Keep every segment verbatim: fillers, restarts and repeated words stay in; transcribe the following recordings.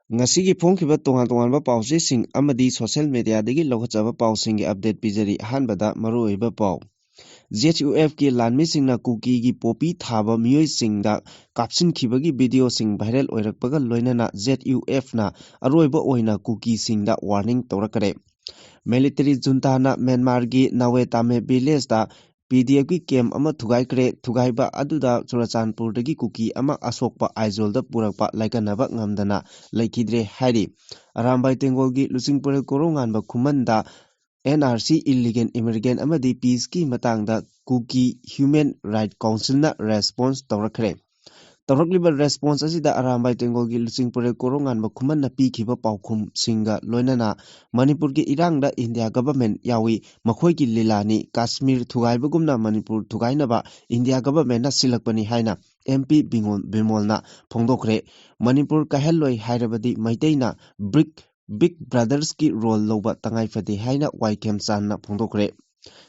ꯉꯁꯤꯒꯤ ꯐꯣꯡꯈꯤꯕ ꯇꯣꯉꯥꯟ ꯇꯣꯉꯥꯟꯕ ꯄꯥꯎꯆꯦꯁꯤꯡ ꯑꯃꯗꯤ social mediaꯗꯒꯤ ꯂꯧꯈꯠꯆꯕ ꯄꯥꯎꯁꯤꯡꯒꯤ update ꯄꯤꯖꯔꯤ꯫ ꯑꯍꯥꯟꯕꯗ ꯃꯔꯨꯑꯣꯏꯕ ꯄꯥꯎ꯫ ZUFꯀꯤ ꯂꯥꯟꯃꯤꯁꯤꯡꯅ ꯀꯨꯀꯤꯒꯤ ꯄꯣꯄꯤ ꯊꯥꯕ ꯃꯤꯑꯣꯏꯁꯤꯡꯗ ꯀꯥꯞꯁꯤꯟꯈꯤꯕꯒꯤ videoꯁꯤꯡ viral ꯑꯣꯏꯔꯛꯄꯒ ꯂꯣꯏꯅꯅ ZUFꯅ ꯑꯔꯣꯏꯕ ꯑꯣꯏꯅ ꯀꯨꯀꯤꯁꯤꯡꯗ warning ꯇꯧꯔꯛꯈ꯭ꯔꯦ꯫ Military juntaꯅ ꯃ꯭ꯌꯥꯟꯃꯥꯔꯒꯤ ꯅꯥꯋꯦ ꯇꯥꯃꯦ villageꯇ PDFꯀꯤ camp ꯑꯃ ꯊꯨꯒꯥꯏꯈ꯭ꯔꯦ꯫ ꯊꯨꯒꯥꯏꯕ ꯑꯗꯨꯗ ꯆꯨꯔꯆꯥꯟꯄꯨꯔꯗꯒꯤ ꯀꯨꯀꯤ ꯑꯃ ꯑꯁꯣꯛꯄ ꯑꯥꯏꯖꯣꯜꯗ ꯄꯨꯔꯛꯄ ꯂꯥꯏꯀꯠꯅꯕ ꯉꯝꯗꯅ ꯂꯩꯈꯤꯗ꯭ꯔꯦ ꯍꯥꯏꯔꯤ꯫ ꯑꯔꯥꯝꯕꯥꯏ ꯇꯦꯡꯒꯣꯜꯒꯤ ꯂꯨꯆꯤꯡꯄꯨꯔꯦꯜ ꯀꯣꯔꯧꯉꯥꯟꯕ ꯈꯨꯃꯟꯗ NRC, illegal immigrant ꯑꯃꯗꯤ peaceꯀꯤ ꯃꯇꯥꯡꯗ ꯀꯨꯀꯤ Human Right Councilꯅ response ꯇꯧꯔꯛꯈ꯭ꯔꯦ꯫ ꯇꯧꯔꯛꯂꯤꯕ response ꯑꯁꯤꯗ ꯑꯔꯥꯝꯕꯥꯏ ꯇꯦꯡꯒꯣꯜꯒꯤ ꯂꯨꯆꯤꯡꯄꯨꯔꯦꯜ ꯀꯣꯔꯧꯉꯥꯟꯕ ꯈꯨꯃꯟꯅ ꯄꯤꯈꯤꯕ ꯄꯥꯎꯈꯨꯝꯁꯤꯡꯒ ꯂꯣꯏꯅꯅ ꯃꯅꯤꯄꯨꯔꯒꯤ ꯏꯔꯥꯡꯗ India government ꯌꯥꯎꯏ, ꯃꯈꯣꯏꯒꯤ ꯂꯤꯂꯥꯅꯤ, ꯀꯥꯁꯃꯤꯔ ꯊꯨꯒꯥꯏꯕꯒꯨꯝꯅ ꯃꯅꯤꯄꯨꯔ ꯊꯨꯒꯥꯏꯅꯕ India governmentꯅ ꯁꯤꯜꯂꯛꯄꯅꯤ ꯍꯥꯏꯅ MP ꯕꯤꯃꯣꯜ, ꯕꯤꯃꯣꯜꯅ ꯐꯣꯡꯗꯣꯛꯈ꯭ꯔꯦ꯫ ꯃꯅꯤꯄꯨꯔ ꯀꯥꯏꯍꯜꯂꯣꯏ ꯍꯥꯏꯔꯕꯗꯤ ꯃꯩꯇꯩꯅ big, big brothersꯀꯤ role ꯂꯧꯕ ꯇꯉꯥꯏ ꯐꯗꯦ ꯍꯥꯏꯅ ꯋꯥꯏ ꯈꯦꯝꯆꯥꯟꯅ ꯐꯣꯡꯗꯣꯛꯈ꯭ꯔꯦ꯫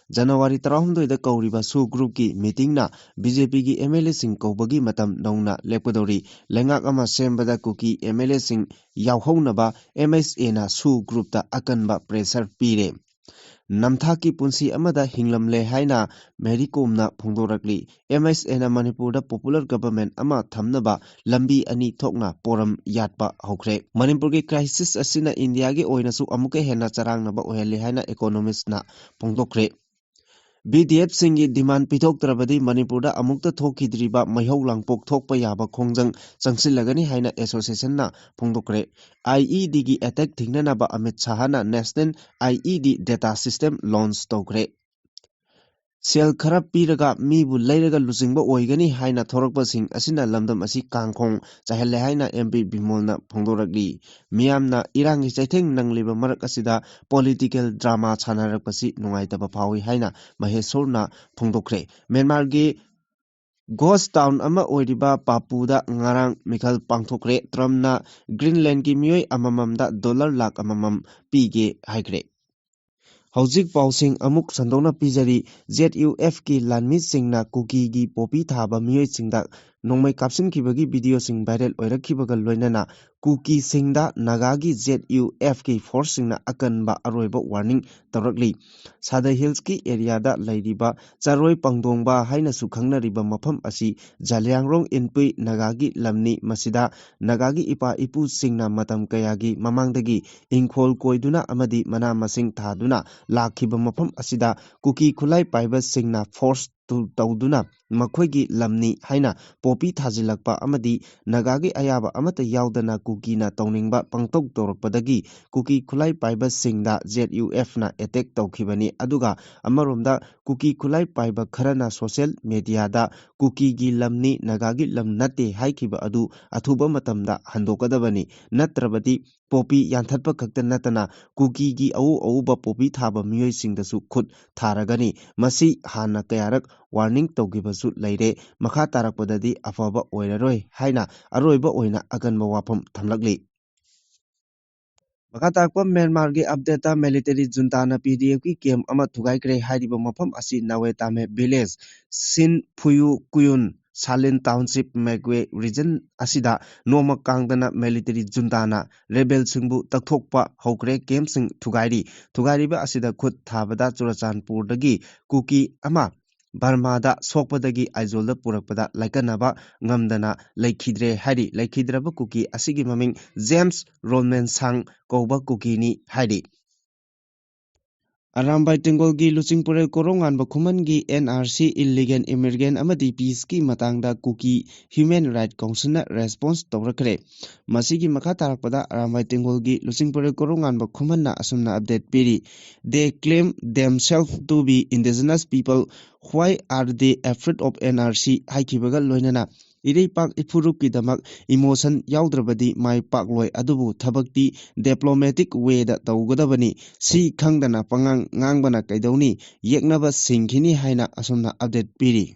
ꯖꯅꯋꯥꯔꯤ ꯇꯔꯥꯍꯨꯝꯗꯣꯏꯗ ꯀꯧꯔꯤꯕ SoO groupꯀꯤ meetingꯅ BJPꯒꯤ MLAꯁꯤꯡ ꯀꯧꯕꯒꯤ ꯃꯇꯝ ꯅꯧꯅ ꯂꯦꯞꯀꯗꯧꯔꯤ꯫ ꯂꯩꯉꯥꯛ ꯑꯃ ꯁꯦꯝꯕꯗ ꯀꯨꯀꯤ MLAꯁꯤꯡ ꯌꯥꯎꯍꯧꯅꯕ MHAꯅ SoO groupꯇ ꯑꯀꯟꯕ pressure ꯄꯤꯔꯦ꯫ ꯅꯝꯊꯥꯛꯀꯤ ꯄꯨꯟꯁꯤ ꯑꯃꯗ ꯍꯤꯡꯂꯝꯂꯦ ꯍꯥꯏꯅ ꯃꯦꯔꯤ ꯀꯣꯝꯅ ꯐꯣꯡꯗꯣꯔꯛꯂꯤ꯫ MHAꯅ ꯃꯅꯤꯄꯨꯔꯗ popular government ꯑꯃ ꯊꯝꯅꯕ ꯂꯝꯕꯤ ꯑꯅꯤ ꯊꯣꯛꯅ ꯄꯣꯔꯝ ꯌꯥꯠꯄ ꯍꯧꯈ꯭ꯔꯦ꯫ ꯃꯅꯤꯄꯨꯔꯒꯤ crisis ꯑꯁꯤꯅ Indiaꯒꯤ ꯑꯣꯏꯅꯁꯨ ꯑꯃꯨꯛꯀ ꯍꯦꯟꯅ ꯆꯔꯥꯡꯅꯕ ꯑꯣꯏꯍꯜꯂꯤ ꯍꯥꯏꯅ economistꯅ ꯐꯣꯡꯗꯣꯛꯈ꯭ꯔꯦ꯫ BDFꯁꯤꯡꯒꯤ demand ꯄꯤꯊꯣꯛꯇ꯭ꯔꯕꯗꯤ ꯃꯅꯤꯄꯨꯔꯗ ꯑꯃꯨꯛꯇ ꯊꯣꯛꯈꯤꯗ꯭ꯔꯤꯕ ꯃꯩꯍꯧ ꯂꯥꯡꯄꯣꯛ ꯊꯣꯛꯄ ꯌꯥꯕ ꯈꯣꯡꯖꯪ ꯆꯪꯁꯤꯜꯂꯒꯅꯤ ꯍꯥꯏꯅ associationꯅ ꯐꯣꯡꯗꯣꯛꯈ꯭ꯔꯦ꯫ IEDꯒꯤ attack ꯊꯤꯡꯅꯅꯕ Amit ꯁꯥꯍꯅ National IED Data System launch ꯇꯧꯈ꯭ꯔꯦ꯫ ꯁꯦꯜ ꯈꯔ ꯄꯤꯔꯒ ꯃꯤꯕꯨ ꯂꯩꯔꯒ ꯂꯨꯆꯤꯡꯕ ꯑꯣꯏꯒꯅꯤ ꯍꯥꯏꯅ ꯊꯣꯔꯛꯄꯁꯤꯡ ꯑꯁꯤꯅ ꯂꯝꯗꯝ ꯑꯁꯤ ꯀꯥꯡꯈꯣꯡ ꯆꯥꯏꯍꯜꯂꯦ ꯍꯥꯏꯅ MP ꯕꯤꯃꯣꯜꯅ ꯐꯣꯡꯗꯣꯔꯛꯂꯤ꯫ ꯃꯤꯌꯥꯝꯅ ꯏꯔꯥꯡꯒꯤ ꯆꯩꯊꯦꯡ ꯅꯪꯂꯤꯕ ꯃꯔꯛ ꯑꯁꯤꯗ political drama ꯁꯥꯟꯅꯔꯛꯄꯁꯤ ꯅꯨꯡꯉꯥꯏꯇꯕ ꯐꯥꯎꯏ ꯍꯥꯏꯅ ꯃꯍꯦꯁꯣꯔꯅ ꯐꯣꯡꯗꯣꯛꯈ꯭ꯔꯦ꯫ ꯃ꯭ꯌꯥꯟꯃꯥꯔꯒꯤ ghost town ꯑꯃ ꯑꯣꯏꯔꯤꯕ ꯄꯥꯄꯨꯗ ꯉꯔꯥꯡ ꯃꯤꯈꯜ ꯄꯥꯡꯊꯣꯛꯈ꯭ꯔꯦ꯫ ꯇ꯭ꯔꯝꯞꯅ ꯒ꯭ꯔꯤꯟꯂꯦꯟꯒꯤ ꯃꯤꯑꯣꯏ ꯑꯃꯃꯝꯗ dollar ꯂꯥꯈ ꯑꯃꯃꯝ ꯄꯤꯒꯦ ꯍꯥꯏꯈ꯭ꯔꯦ꯫ ꯍꯧꯖꯤꯛ ꯄꯥꯎꯁꯤꯡ ꯑꯃꯨꯛ ꯁꯟꯗꯣꯛꯅ ꯄꯤꯖꯔꯤ꯫ ZUFꯀꯤ ꯂꯥꯟꯃꯤꯁꯤꯡꯅ ꯀꯨꯀꯤꯒꯤ ꯄꯣꯄꯤ ꯊꯥꯕ ꯃꯤꯑꯣꯏꯁꯤꯡꯗ ꯅꯣꯡꯃꯩ ꯀꯥꯞꯁꯤꯟꯈꯤꯕꯒꯤ ꯚꯤꯗꯤꯑꯣꯁꯤꯡ ꯚꯥꯏꯔꯦꯜ ꯑꯣꯏꯔꯛꯈꯤꯕꯒ ꯂꯣꯏꯅꯅ ꯀꯨꯀꯤꯁꯤꯡꯗ ꯅꯥꯒꯥꯒꯤ ZUFꯀꯤ ꯐꯣꯔꯁꯁꯤꯡꯅ ꯑꯀꯟꯕ ꯑꯔꯣꯏꯕ ꯋꯥꯔꯅꯤꯡ ꯇꯧꯔꯛꯂꯤ꯫ ꯁꯥꯗꯩ ꯍꯤꯜꯁꯀꯤ ꯑꯦꯔꯤꯌꯥꯗ ꯂꯩꯔꯤꯕ ꯆꯔꯣꯏ ꯄꯥꯡꯗꯣꯡꯕ ꯍꯥꯏꯅꯁꯨ ꯈꯪꯅꯔꯤꯕ ꯃꯐꯝ ꯑꯁꯤ ꯖꯂꯤꯌꯥꯡꯔꯣꯡ ꯏꯟꯄꯨꯏ ꯅꯥꯒꯥꯒꯤ ꯂꯝꯅꯤ꯫ ꯃꯁꯤꯗ ꯅꯥꯒꯥꯒꯤ ꯏꯄꯥ ꯏꯄꯨꯁꯤꯡꯅ ꯃꯇꯝ ꯀꯌꯥꯒꯤ ꯃꯃꯥꯡꯗꯒꯤ ꯏꯪꯈꯣꯜ ꯀꯣꯏꯗꯨꯅ ꯑꯃꯗꯤ ꯃꯅꯥ ꯃꯁꯤꯡ ꯊꯥꯗꯨꯅ ꯂꯥꯛꯈꯤꯕ ꯃꯐꯝ ꯑꯁꯤꯗ ꯀꯨꯀꯤ ꯈꯨꯠꯂꯥꯏ ꯄꯥꯏꯕꯁꯤꯡꯅ ꯐꯣꯔꯁ ꯇꯧꯗꯨꯅ ꯃꯈꯣꯏꯒꯤ ꯂꯝꯅꯤ ꯍꯥꯏꯅ ꯄꯣꯄꯤ ꯊꯥꯖꯤꯜꯂꯛꯄ ꯑꯃꯗꯤ ꯅꯥꯒꯥꯒꯤ ꯑꯌꯥꯕ ꯑꯃꯠꯇ ꯌꯥꯎꯗꯅ ꯀꯨꯀꯤꯅ ꯇꯧꯅꯤꯡꯕ ꯄꯪꯇꯧ ꯇꯧꯔꯛꯄꯗꯒꯤ ꯀꯨꯀꯤ ꯈꯨꯠꯂꯥꯏ ꯄꯥꯏꯕꯁꯤꯡꯗ ZUFꯅ ꯑꯦꯇꯦꯛ ꯇꯧꯈꯤꯕꯅꯤ꯫ ꯑꯗꯨꯒ ꯑꯃꯔꯣꯝꯗ ꯀꯨꯀꯤ ꯈꯨꯠꯂꯥꯏ ꯄꯥꯏꯕ ꯈꯔꯅ ꯁꯣꯁꯤꯌꯦꯜ ꯃꯦꯗꯤꯌꯥꯗ ꯀꯨꯀꯤꯒꯤ ꯂꯝꯅꯤ, ꯅꯥꯒꯥꯒꯤ ꯂꯝ ꯅꯠꯇꯦ ꯍꯥꯏꯈꯤꯕ ꯑꯗꯨ ꯑꯊꯨꯕ ꯃꯇꯝꯗ ꯍꯟꯗꯣꯛꯀꯗꯕꯅꯤ, ꯅꯠꯇ꯭ꯔꯕꯗꯤ ꯄꯣꯄꯤ ꯌꯥꯟꯊꯠꯄ ꯈꯛꯇ ꯅꯠꯇꯅ ꯀꯨꯀꯤꯒꯤ ꯑꯎ ꯑꯎꯕ ꯄꯣꯄꯤ ꯊꯥꯕ ꯃꯤꯑꯣꯏꯁꯤꯡꯗꯁꯨ ꯈꯨꯠ ꯊꯥꯔꯒꯅꯤ꯫ ꯃꯁꯤ ꯍꯥꯟꯅ ꯀꯌꯥꯔꯛ ꯋꯥꯔꯅꯤꯡ ꯇꯧꯈꯤꯕꯁꯨ ꯂꯩꯔꯦ꯫ ꯃꯈꯥ ꯇꯥꯔꯛꯄꯗꯗꯤ ꯑꯐꯕ ꯑꯣꯏꯔꯔꯣꯏ ꯍꯥꯏꯅ ꯑꯔꯣꯏꯕ ꯑꯣꯏꯅ ꯑꯀꯟꯕ ꯋꯥꯐꯝ ꯊꯝꯂꯛꯂꯤ꯫ ꯃꯈꯥ ꯇꯥꯔꯛꯄ ꯃ꯭ꯌꯥꯟꯃꯥꯔꯒꯤ ꯑꯞꯗꯦꯠꯇ ꯃꯤꯂꯤꯇꯔꯤ ꯖꯨꯟꯇꯥꯅ PDFꯀꯤ ꯀꯦꯝ ꯑꯃ ꯊꯨꯒꯥꯏꯈ꯭ꯔꯦ꯫ ꯍꯥꯏꯔꯤꯕ ꯃꯐꯝ ꯑꯁꯤ ꯅꯥꯋꯦ ꯇꯥꯃꯦ ꯚꯤꯂꯦꯖ, ꯁꯤꯟ ꯐꯨꯌꯨ ꯀꯨꯌꯨꯟ, ꯁꯥꯂꯤꯟ ꯇꯥꯎꯟꯁꯤꯞ, ꯃꯦꯒ꯭ꯋꯦ ꯔꯤꯖꯟ ꯑꯁꯤꯗ ꯅꯣꯡꯃ ꯀꯥꯡꯗꯅ ꯃꯤꯂꯤꯇꯔꯤ ꯖꯨꯟꯇꯥꯅ ꯔꯦꯕꯦꯜꯁꯤꯡꯕꯨ ꯇꯛꯊꯣꯛꯄ ꯍꯧꯈ꯭ꯔꯦ꯫ ꯀꯦꯝꯞꯁꯤꯡ ꯊꯨꯒꯥꯏꯔꯤ꯫ ꯊꯨꯒꯥꯏꯔꯤꯕ ꯑꯁꯤꯗ ꯈꯨꯠ ꯊꯥꯕꯗ ꯆꯨꯔꯆꯥꯟꯄꯨꯔꯗꯒꯤ ꯀꯨꯀꯤ ꯑꯃ ꯕꯔꯃꯥꯗ ꯁꯣꯛꯄꯗꯒꯤ ꯑꯥꯏꯖꯣꯜꯗ ꯄꯨꯔꯛꯄꯗ ꯂꯥꯏꯀꯠꯅꯕ ꯉꯝꯗꯅ ꯂꯩꯈꯤꯗ꯭ꯔꯦ ꯍꯥꯏꯔꯤ꯫ ꯂꯩꯈꯤꯗ꯭ꯔꯕ ꯀꯨꯀꯤ ꯑꯁꯤꯒꯤ ꯃꯃꯤꯡ ꯖꯦꯝꯁ ꯔꯣꯟꯃꯦꯟꯁꯥꯡ ꯀꯧꯕ ꯀꯨꯀꯤꯅꯤ ꯍꯥꯏꯔꯤ꯫ ꯑꯔꯥꯝꯕꯥꯏ ꯇꯦꯡꯒꯣꯜꯒꯤ ꯂꯨꯆꯤꯡꯄꯨꯔꯦꯜ ꯀꯣꯔꯧꯉꯥꯟꯕ ꯈꯨꯃꯟꯒꯤ NRC, ꯏꯜꯂꯤꯒꯦꯜ ꯏꯃꯤꯒ꯭ꯔꯦꯟ ꯑꯃꯗꯤ ꯄꯤꯁꯀꯤ ꯃꯇꯥꯡꯗ ꯀꯨꯀꯤ ꯍ꯭ꯌꯨꯃꯦꯟ ꯔꯥꯏꯠ ꯀꯥꯎꯟꯁꯤꯜꯅ ꯔꯦꯁꯄꯣꯟꯁ ꯇꯧꯔꯛꯈ꯭ꯔꯦ꯫ ꯃꯁꯤꯒꯤ ꯃꯈꯥ ꯇꯥꯔꯛꯄꯗ ꯑꯔꯥꯝꯕꯥꯏ ꯇꯦꯡꯒꯣꯜꯒꯤ ꯂꯨꯆꯤꯡꯄꯨꯔꯦꯜ ꯀꯣꯔꯧꯉꯥꯟꯕ ꯈꯨꯃꯟꯅ ꯑꯁꯨꯝꯅ ꯑꯞꯗꯦꯠ ꯄꯤꯔꯤ: They claim themselves to be indigenous people. Why are they afraid of NRC? ꯍꯥꯏꯈꯤꯕꯒ ꯂꯣꯏꯅꯅ ꯏꯔꯩꯄꯥꯛ ꯏꯐꯨꯔꯨꯞꯀꯤꯗꯃꯛ ꯏꯃꯣꯁꯟ ꯌꯥꯎꯗ꯭ꯔꯕꯗꯤ ꯃꯥꯏ ꯄꯥꯛꯂꯣꯏ, ꯑꯗꯨꯕꯨ ꯊꯕꯛꯇꯤ ꯗꯤꯄ꯭ꯂꯣꯃꯦꯇꯤꯛ ꯋꯦꯗ ꯇꯧꯒꯗꯕꯅꯤ꯫ ꯁꯤ ꯈꯪꯗꯅ ꯄꯉꯥꯡ ꯉꯥꯡꯕꯅ ꯀꯩꯗꯧꯅꯤ? ꯌꯦꯛꯅꯕ ꯁꯤꯡꯈꯤꯅꯤ ꯍꯥꯏꯅ ꯑꯁꯨꯝꯅ ꯑꯞꯗꯦꯠ ꯄꯤꯔꯤ꯫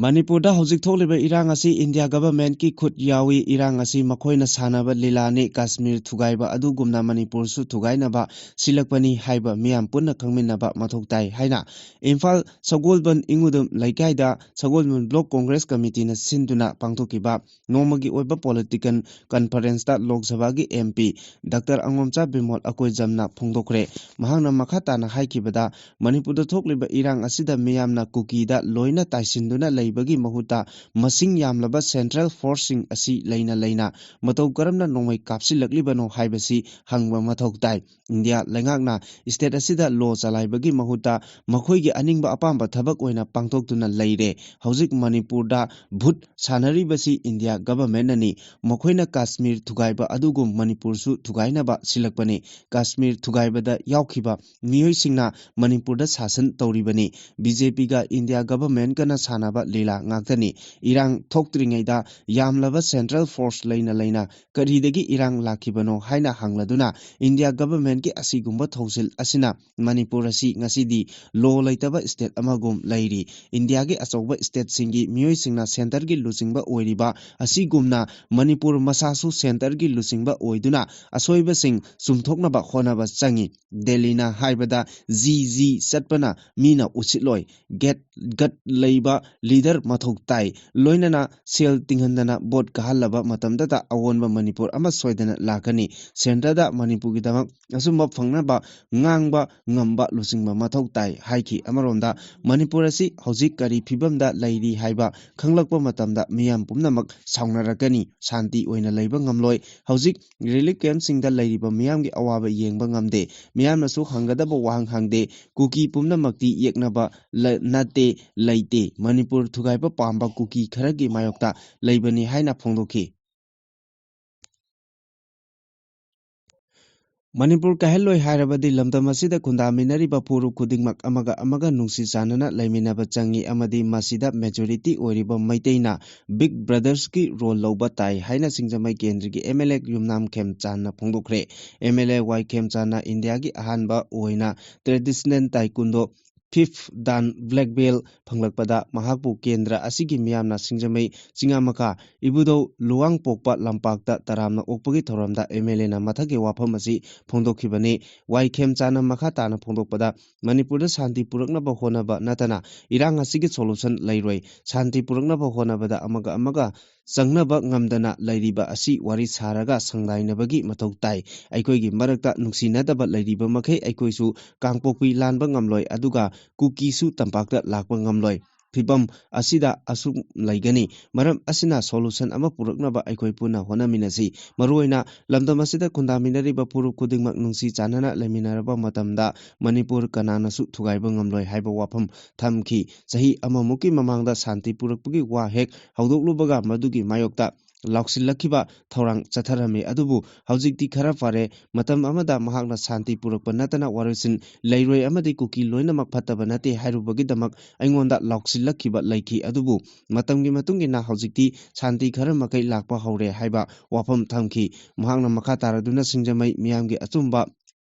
ꯃꯅꯤꯄꯨꯔꯗ ꯍꯧꯖꯤꯛ ꯊꯣꯛꯂꯤꯕ ꯏꯔꯥꯡ ꯑꯁꯤ ꯏꯟꯗꯤꯌꯥ ꯒꯚꯔꯟꯃꯦꯟꯠꯀꯤ ꯈꯨꯠ ꯌꯥꯎꯏ꯫ ꯏꯔꯥꯡ ꯑꯁꯤ ꯃꯈꯣꯏꯅ ꯁꯥꯟꯅꯕ ꯂꯤꯂꯥꯅꯤ꯫ ꯀꯥꯁꯃꯤꯔ ꯊꯨꯒꯥꯏꯕ ꯑꯗꯨꯒꯨꯝꯅ ꯃꯅꯤꯄꯨꯔꯁꯨ ꯊꯨꯒꯥꯏꯅꯕ ꯁꯤꯜꯂꯛꯄꯅꯤ ꯍꯥꯏꯕ ꯃꯤꯌꯥꯝ ꯄꯨꯟꯅ ꯈꯪꯃꯤꯟꯅꯕ ꯃꯊꯧ ꯇꯥꯏ ꯍꯥꯏꯅ ꯏꯝꯐꯥꯜ ꯁꯒꯣꯜꯕꯟ ꯏꯉꯨꯗꯝ ꯂꯩꯀꯥꯏꯗ ꯁꯒꯣꯜꯕꯟ ꯕ꯭ꯂꯣꯛ ꯀꯣꯡꯒ꯭ꯔꯦꯁ ꯀꯃꯤꯇꯤꯅ ꯁꯤꯟꯗꯨꯅ ꯄꯥꯡꯊꯣꯛꯈꯤꯕ ꯅꯣꯡꯃꯒꯤ ꯑꯣꯏꯕ ꯄꯣꯂꯤꯇꯤꯀꯦꯜ ꯀꯟꯐꯔꯦꯟꯁꯇ ꯂꯣꯛ ꯁꯚꯥꯒꯤ ꯑꯦꯝ ꯄꯤ ꯗꯥꯛꯇꯔ ꯑꯉꯣꯝꯆꯥ ꯕꯤꯃꯣꯜ ꯑꯀꯣꯏꯖꯝꯅ ꯐꯣꯡꯗꯣꯛꯈ꯭ꯔꯦ꯫ ꯃꯍꯥꯛꯅ ꯃꯈꯥ ꯇꯥꯅ ꯍꯥꯏꯈꯤꯕꯗ, ꯃꯅꯤꯄꯨꯔꯗ ꯊꯣꯛꯂꯤꯕ ꯏꯔꯥꯡ ꯑꯁꯤꯗ ꯃꯤꯌꯥꯝꯅ ꯀꯨꯀꯤꯗ ꯂꯣꯏꯅ ꯇꯥꯏꯁꯤꯟꯗꯨꯅ ꯂꯩꯕꯒꯤ ꯃꯍꯨꯠꯇ ꯃꯁꯤꯡ ꯌꯥꯝꯂꯕ ꯁꯦꯟꯇ꯭ꯔꯦꯜ ꯐꯣꯔꯁꯁꯤꯡ ꯑꯁꯤ ꯂꯩꯅ ꯂꯩꯅ ꯃꯇꯧ ꯀꯔꯝꯅ ꯅꯣꯡꯃꯩ ꯀꯥꯞꯁꯤꯜꯂꯛꯂꯤꯕꯅꯣ ꯍꯥꯏꯕꯁꯤ ꯍꯪꯕ ꯃꯊꯧ ꯇꯥꯏ꯫ ꯏꯟꯗꯤꯌꯥ ꯂꯩꯉꯥꯛꯅ ꯁ꯭ꯇꯦꯠ ꯑꯁꯤꯗ ꯂꯣ ꯆꯂꯥꯏꯕꯒꯤ ꯃꯍꯨꯠꯇ ꯃꯈꯣꯏꯒꯤ ꯑꯅꯤꯡꯕ ꯑꯄꯥꯝꯕ ꯊꯕꯛ ꯑꯣꯏꯅ ꯄꯥꯡꯊꯣꯛꯇꯨꯅ ꯂꯩꯔꯦ꯫ ꯍꯧꯖꯤꯛ ꯃꯅꯤꯄꯨꯔꯗ ꯚꯨꯠ ꯁꯥꯟꯅꯔꯤꯕꯁꯤ ꯏꯟꯗꯤꯌꯥ ꯒꯚꯔꯟꯃꯦꯟꯠꯅꯅꯤ꯫ ꯃꯈꯣꯏꯅ ꯀꯥꯁꯃꯤꯔ ꯊꯨꯒꯥꯏꯕ ꯑꯗꯨꯒꯨꯝ ꯃꯅꯤꯄꯨꯔꯁꯨ ꯊꯨꯒꯥꯏꯅꯕ ꯁꯤꯜꯂꯛꯄꯅꯤ꯫ ꯀꯥꯁꯃꯤꯔ ꯊꯨꯒꯥꯏꯕꯗ ꯌꯥꯎꯈꯤꯕ ꯃꯤꯑꯣꯏꯁꯤꯡꯅ ꯃꯅꯤꯄꯨꯔꯗ ꯁꯥꯁꯟ ꯇꯧꯔꯤꯕꯅꯤ꯫ ꯕꯤ ꯖꯦ ꯄꯤꯒ ꯏꯟꯗꯤꯌꯥ ꯒꯚꯔꯟꯃꯦꯟꯠꯀꯅ ꯁꯥꯟꯅꯕ ꯂꯤꯂꯥ ꯉꯥꯛꯇꯅꯤ꯫ ꯏꯔꯥꯡ ꯊꯣꯛꯇ꯭ꯔꯤꯉꯩꯗ ꯌꯥꯝꯂꯕ ꯁꯦꯟꯇ꯭ꯔꯦꯜ ꯐꯣꯔꯁ ꯂꯩꯅ ꯂꯩꯅ ꯀꯔꯤꯗꯒꯤ ꯏꯔꯥꯡ ꯂꯥꯛꯈꯤꯕꯅꯣ ꯍꯥꯏꯅ ꯍꯪꯂꯗꯨꯅ ꯏꯟꯗꯤꯌꯥ ꯒꯚꯔꯟꯃꯦꯟꯠꯀꯤ ꯑꯁꯤꯒꯨꯝꯕ ꯊꯧꯁꯤꯜ ꯑꯁꯤꯅ ꯃꯅꯤꯄꯨꯔ ꯑꯁꯤ ꯉꯁꯤꯗꯤ ꯂꯣ ꯂꯩꯇꯕ ꯁ꯭ꯇꯦꯠ ꯑꯃꯒꯨꯝ ꯂꯩꯔꯤ꯫ ꯏꯟꯗꯤꯌꯥꯒꯤ ꯑꯆꯧꯕ ꯁ꯭ꯇꯦꯠꯁꯤꯡꯒꯤ ꯃꯤꯑꯣꯏꯁꯤꯡꯅ ꯁꯦꯟꯇꯔꯒꯤ ꯂꯨꯆꯤꯡꯕ ꯑꯣꯏꯔꯤꯕ ꯑꯁꯤꯒꯨꯝꯅ ꯃꯅꯤꯄꯨꯔ ꯃꯁꯥꯁꯨ ꯁꯦꯟꯇꯔꯒꯤ ꯂꯨꯆꯤꯡꯕ ꯑꯣꯏꯗꯨꯅ ꯑꯁꯣꯏꯕꯁꯤꯡ ꯆꯨꯝꯊꯣꯛꯅꯕ ꯍꯣꯠꯅꯕ ꯆꯪꯏ꯫ ꯗꯦꯜꯂꯤꯅ ꯍꯥꯏꯕꯗ ꯖꯤ ꯖꯤ ꯆꯠꯄꯅ ꯃꯤꯅ ꯎꯁꯤꯠꯂꯣꯏ꯫ ꯒꯦꯠ ꯒꯠ ꯂꯩꯕ ꯂꯤꯗꯔ ꯃꯊꯧ ꯇꯥꯏ꯫ ꯂꯣꯏꯅꯅ ꯁꯦꯜ ꯇꯤꯡꯍꯟꯗꯅ ꯚꯣꯠ ꯀꯥꯍꯜꯂꯕ ꯃꯇꯝꯗꯇ ꯑꯑꯣꯟꯕ ꯃꯅꯤꯄꯨꯔ ꯑꯃ ꯁꯣꯏꯗꯅ ꯂꯥꯛꯀꯅꯤ꯫ ꯁꯦꯟꯇꯔꯗ ꯃꯅꯤꯄꯨꯔꯒꯤꯗꯃꯛ ꯑꯆꯨꯝꯕ ꯐꯪꯅꯕ ꯉꯥꯡꯕ ꯉꯝꯕ ꯂꯨꯆꯤꯡꯕ ꯃꯊꯧ ꯇꯥꯏ ꯍꯥꯏꯈꯤ꯫ ꯑꯃꯔꯣꯝꯗ ꯃꯅꯤꯄꯨꯔ ꯑꯁꯤ ꯍꯧꯖꯤꯛ ꯀꯔꯤ ꯐꯤꯕꯝꯗ ꯂꯩꯔꯤ ꯍꯥꯏꯕ ꯈꯪꯂꯛꯄ ꯃꯇꯝꯗ ꯃꯤꯌꯥꯝ ꯄꯨꯝꯅꯃꯛ ꯁꯥꯎꯅꯔꯛꯀꯅꯤ, ꯁꯥꯟꯇꯤ ꯑꯣꯏꯅ ꯂꯩꯕ ꯉꯝꯂꯣꯏ꯫ ꯍꯧꯖꯤꯛ ꯔꯤꯂꯤꯐ ꯀꯦꯝꯞꯁꯤꯡꯗ ꯂꯩꯔꯤꯕ ꯃꯤꯌꯥꯝꯒꯤ ꯑꯋꯥꯕ ꯌꯦꯡꯕ ꯉꯝꯗꯦ꯫ ꯃꯤꯌꯥꯝꯅꯁꯨ ꯍꯪꯒꯗꯕ ꯋꯥꯍꯪ ꯍꯪꯗꯦ꯫ ꯀꯨꯀꯤ ꯄꯨꯝꯅꯃꯛꯇꯤ ꯌꯦꯛꯅꯕ ꯂ-, ꯅꯠꯇꯦ, ꯂꯩꯇꯦ꯫ ꯃꯅꯤꯄꯨꯔ ꯊꯨꯒꯥꯏꯕ ꯄꯥꯝꯕ ꯀꯨꯀꯤ ꯈꯔꯒꯤ ꯃꯥꯌꯣꯛꯇ ꯂꯩꯕꯅꯤ ꯍꯥꯏꯅ ꯐꯣꯡꯗꯣꯛꯈꯤ꯫ ꯃꯅꯤꯄꯨꯔ ꯀꯥꯏꯍꯜꯂꯣꯏ ꯍꯥꯏꯔꯕꯗꯤ ꯂꯝꯗꯝ ꯑꯁꯤꯗ ꯈꯨꯟꯗꯥꯃꯤꯟꯅꯔꯤꯕ ꯐꯨꯔꯨꯞ ꯈꯨꯗꯤꯡꯃꯛ ꯑꯃꯒ ꯑꯃꯒ ꯅꯨꯡꯁꯤ ꯆꯥꯟꯅꯅ ꯂꯩꯃꯤꯟꯅꯕ ꯆꯪꯏ ꯑꯃꯗꯤ ꯃꯁꯤꯗ ꯃꯦꯖꯣꯔꯤꯇꯤ ꯑꯣꯏꯔꯤꯕ ꯃꯩꯇꯩꯅ ꯕꯤꯒ ꯕ꯭ꯔꯗꯔꯁꯀꯤ ꯔꯣꯜ ꯂꯧꯕ ꯇꯥꯏ ꯍꯥꯏꯅ ꯁꯤꯡꯖꯃꯩ ꯀꯦꯟꯗ꯭ꯔꯒꯤ ꯑꯦꯝ ꯑꯦꯜ ꯑꯦ ꯌꯨꯝꯅꯥꯝ ꯈꯦꯝꯆꯥꯟꯅ ꯐꯣꯡꯗꯣꯛꯈ꯭ꯔꯦ꯫ ꯑꯦꯝ ꯑꯦꯜ ꯑꯦ ꯋꯥꯏ ꯈꯦꯝꯆꯥꯟꯅ ꯏꯟꯗꯤꯌꯥꯒꯤ ꯑꯍꯥꯟꯕ ꯑꯣꯏꯅ traditional taekwondo fifth Dan Black Belt ꯐꯪꯂꯛꯄꯗ ꯃꯍꯥꯛꯄꯨ ꯀꯦꯟꯗ꯭ꯔ ꯑꯁꯤꯒꯤ ꯃꯤꯌꯥꯝꯅ ꯁꯤꯡꯖꯃꯩ ꯆꯤꯡꯉꯥꯃꯈꯥ ꯏꯕꯨꯙꯧ ꯂꯨꯋꯥꯡꯄꯣꯛꯄ ꯂꯝꯄꯥꯛꯇ ꯇꯔꯥꯝꯅ ꯑꯣꯛꯄꯒꯤ ꯊꯧꯔꯝꯗ M L A ꯅ ꯃꯊꯛꯀꯤ ꯋꯥꯐꯝ ꯑꯁꯤ ꯐꯣꯡꯗꯣꯛꯈꯤꯕꯅꯤ꯫ ꯋꯥꯏꯈꯦꯝ ꯆꯥꯅ ꯃꯈꯥ ꯇꯥꯅ ꯐꯣꯡꯗꯣꯛꯄꯗ, ꯃꯅꯤꯄꯨꯔꯗ ꯁꯥꯟꯇꯤ ꯄꯨꯔꯛꯅꯕ ꯍꯣꯠꯅꯕ ꯅꯠꯇꯅ ꯏꯔꯥꯡ ꯑꯁꯤꯒꯤ solution ꯂꯩꯔꯣꯏ꯫ ꯁꯥꯟꯇꯤ ꯄꯨꯔꯛꯅꯕ ꯍꯣꯠꯅꯕꯗ ꯑꯃꯒ ꯑꯃꯒ ꯆꯪꯅꯕ ꯉꯝꯗꯅ ꯂꯩꯔꯤꯕ ꯑꯁꯤ ꯋꯥꯔꯤ ꯁꯥꯔꯒ ꯁꯪꯗꯥꯏꯅꯕꯒꯤ ꯃꯊꯧ ꯇꯥꯏ꯫ ꯑꯩꯈꯣꯏꯒꯤ ꯃꯔꯛꯇ ꯅꯨꯡꯁꯤꯅꯗꯕ ꯂꯩꯔꯤꯕ ꯃꯈꯩ ꯑꯩꯈꯣꯏꯁꯨ ꯀꯥꯡꯄꯣꯛꯄꯤ ꯂꯥꯟꯕ ꯉꯝꯂꯣꯏ, ꯑꯗꯨꯒ ꯀꯨꯀꯤꯁꯨ ꯇꯝꯄꯥꯛꯇ ꯂꯥꯛꯄ ꯉꯝꯂꯣꯏ꯫ ꯐꯤꯕꯝ ꯑꯁꯤꯗ ꯑꯁꯨꯝ ꯂꯩꯒꯅꯤ꯫ ꯃꯔꯝ ꯑꯁꯤꯅ solution ꯑꯃ ꯄꯨꯔꯛꯅꯕ ꯑꯩꯈꯣꯏ ꯄꯨꯟꯅ ꯍꯣꯠꯅꯃꯤꯟꯅꯁꯤ꯫ ꯃꯔꯨꯑꯣꯏꯅ ꯂꯝꯗꯝ ꯑꯁꯤꯗ ꯈꯨꯟꯗꯥꯃꯤꯟꯅꯔꯤꯕ ꯐꯨꯔꯨꯞ ꯈꯨꯗꯤꯡꯃꯛ ꯅꯨꯡꯁꯤ ꯆꯥꯟꯅꯅ ꯂꯩꯃꯤꯟꯅꯔꯕ ꯃꯇꯝꯗ ꯃꯅꯤꯄꯨꯔ ꯀꯅꯥꯅꯁꯨ ꯊꯨꯒꯥꯏꯕ ꯉꯝꯂꯣꯏ ꯍꯥꯏꯕ ꯋꯥꯐꯝ ꯊꯝꯈꯤ꯫ ꯆꯍꯤ ꯑꯃꯃꯨꯛꯀꯤ ꯃꯃꯥꯡꯗ ꯁꯥꯟꯇꯤ ꯄꯨꯔꯛꯄꯒꯤ ꯋꯥ ꯍꯦꯛ ꯍꯧꯗꯣꯛꯂꯨꯕꯒ ꯃꯗꯨꯒꯤ ꯃꯥꯌꯣꯛꯇ ꯂꯥꯎꯁꯤꯜꯂꯛꯈꯤꯕ ꯊꯧꯔꯥꯡ ꯆꯠꯊꯔꯝꯃꯤ꯫ ꯑꯗꯨꯕꯨ ꯍꯧꯖꯤꯛꯇꯤ ꯈꯔ ꯐꯔꯦ꯫ ꯃꯇꯝ ꯑꯃꯗ ꯃꯍꯥꯛꯅ ꯁꯥꯟꯇꯤ ꯄꯨꯔꯛꯄ ꯅꯠꯇꯅ ꯋꯥꯔꯣꯏꯁꯤꯟ ꯂꯩꯔꯣꯏ ꯑꯃꯗꯤ ꯀꯨꯀꯤ ꯂꯣꯏꯅꯃꯛ ꯐꯠꯇꯕ ꯅꯠꯇꯦ ꯍꯥꯏꯔꯨꯕꯒꯤꯗꯃꯛ ꯑꯩꯉꯣꯟꯗ ꯂꯥꯎꯁꯤꯜꯂꯛꯈꯤꯕ ꯂꯩꯈꯤ꯫ ꯑꯗꯨꯕꯨ ꯃꯇꯝꯒꯤ ꯃꯇꯨꯡ ꯏꯟꯅ ꯍꯧꯖꯤꯛꯇꯤ ꯁꯥꯟꯇꯤ ꯈꯔ ꯃꯈꯩ ꯂꯥꯛꯄ ꯍꯧꯔꯦ ꯍꯥꯏꯕ ꯋꯥꯐꯝ ꯊꯝꯈꯤ꯫ ꯃꯍꯥꯛꯅ ꯃꯈꯥ ꯇꯥꯔꯗꯨꯅ ꯁꯤꯡꯖꯃꯩ ꯃꯤꯌꯥꯝꯒꯤ ꯑꯆꯨꯝꯕ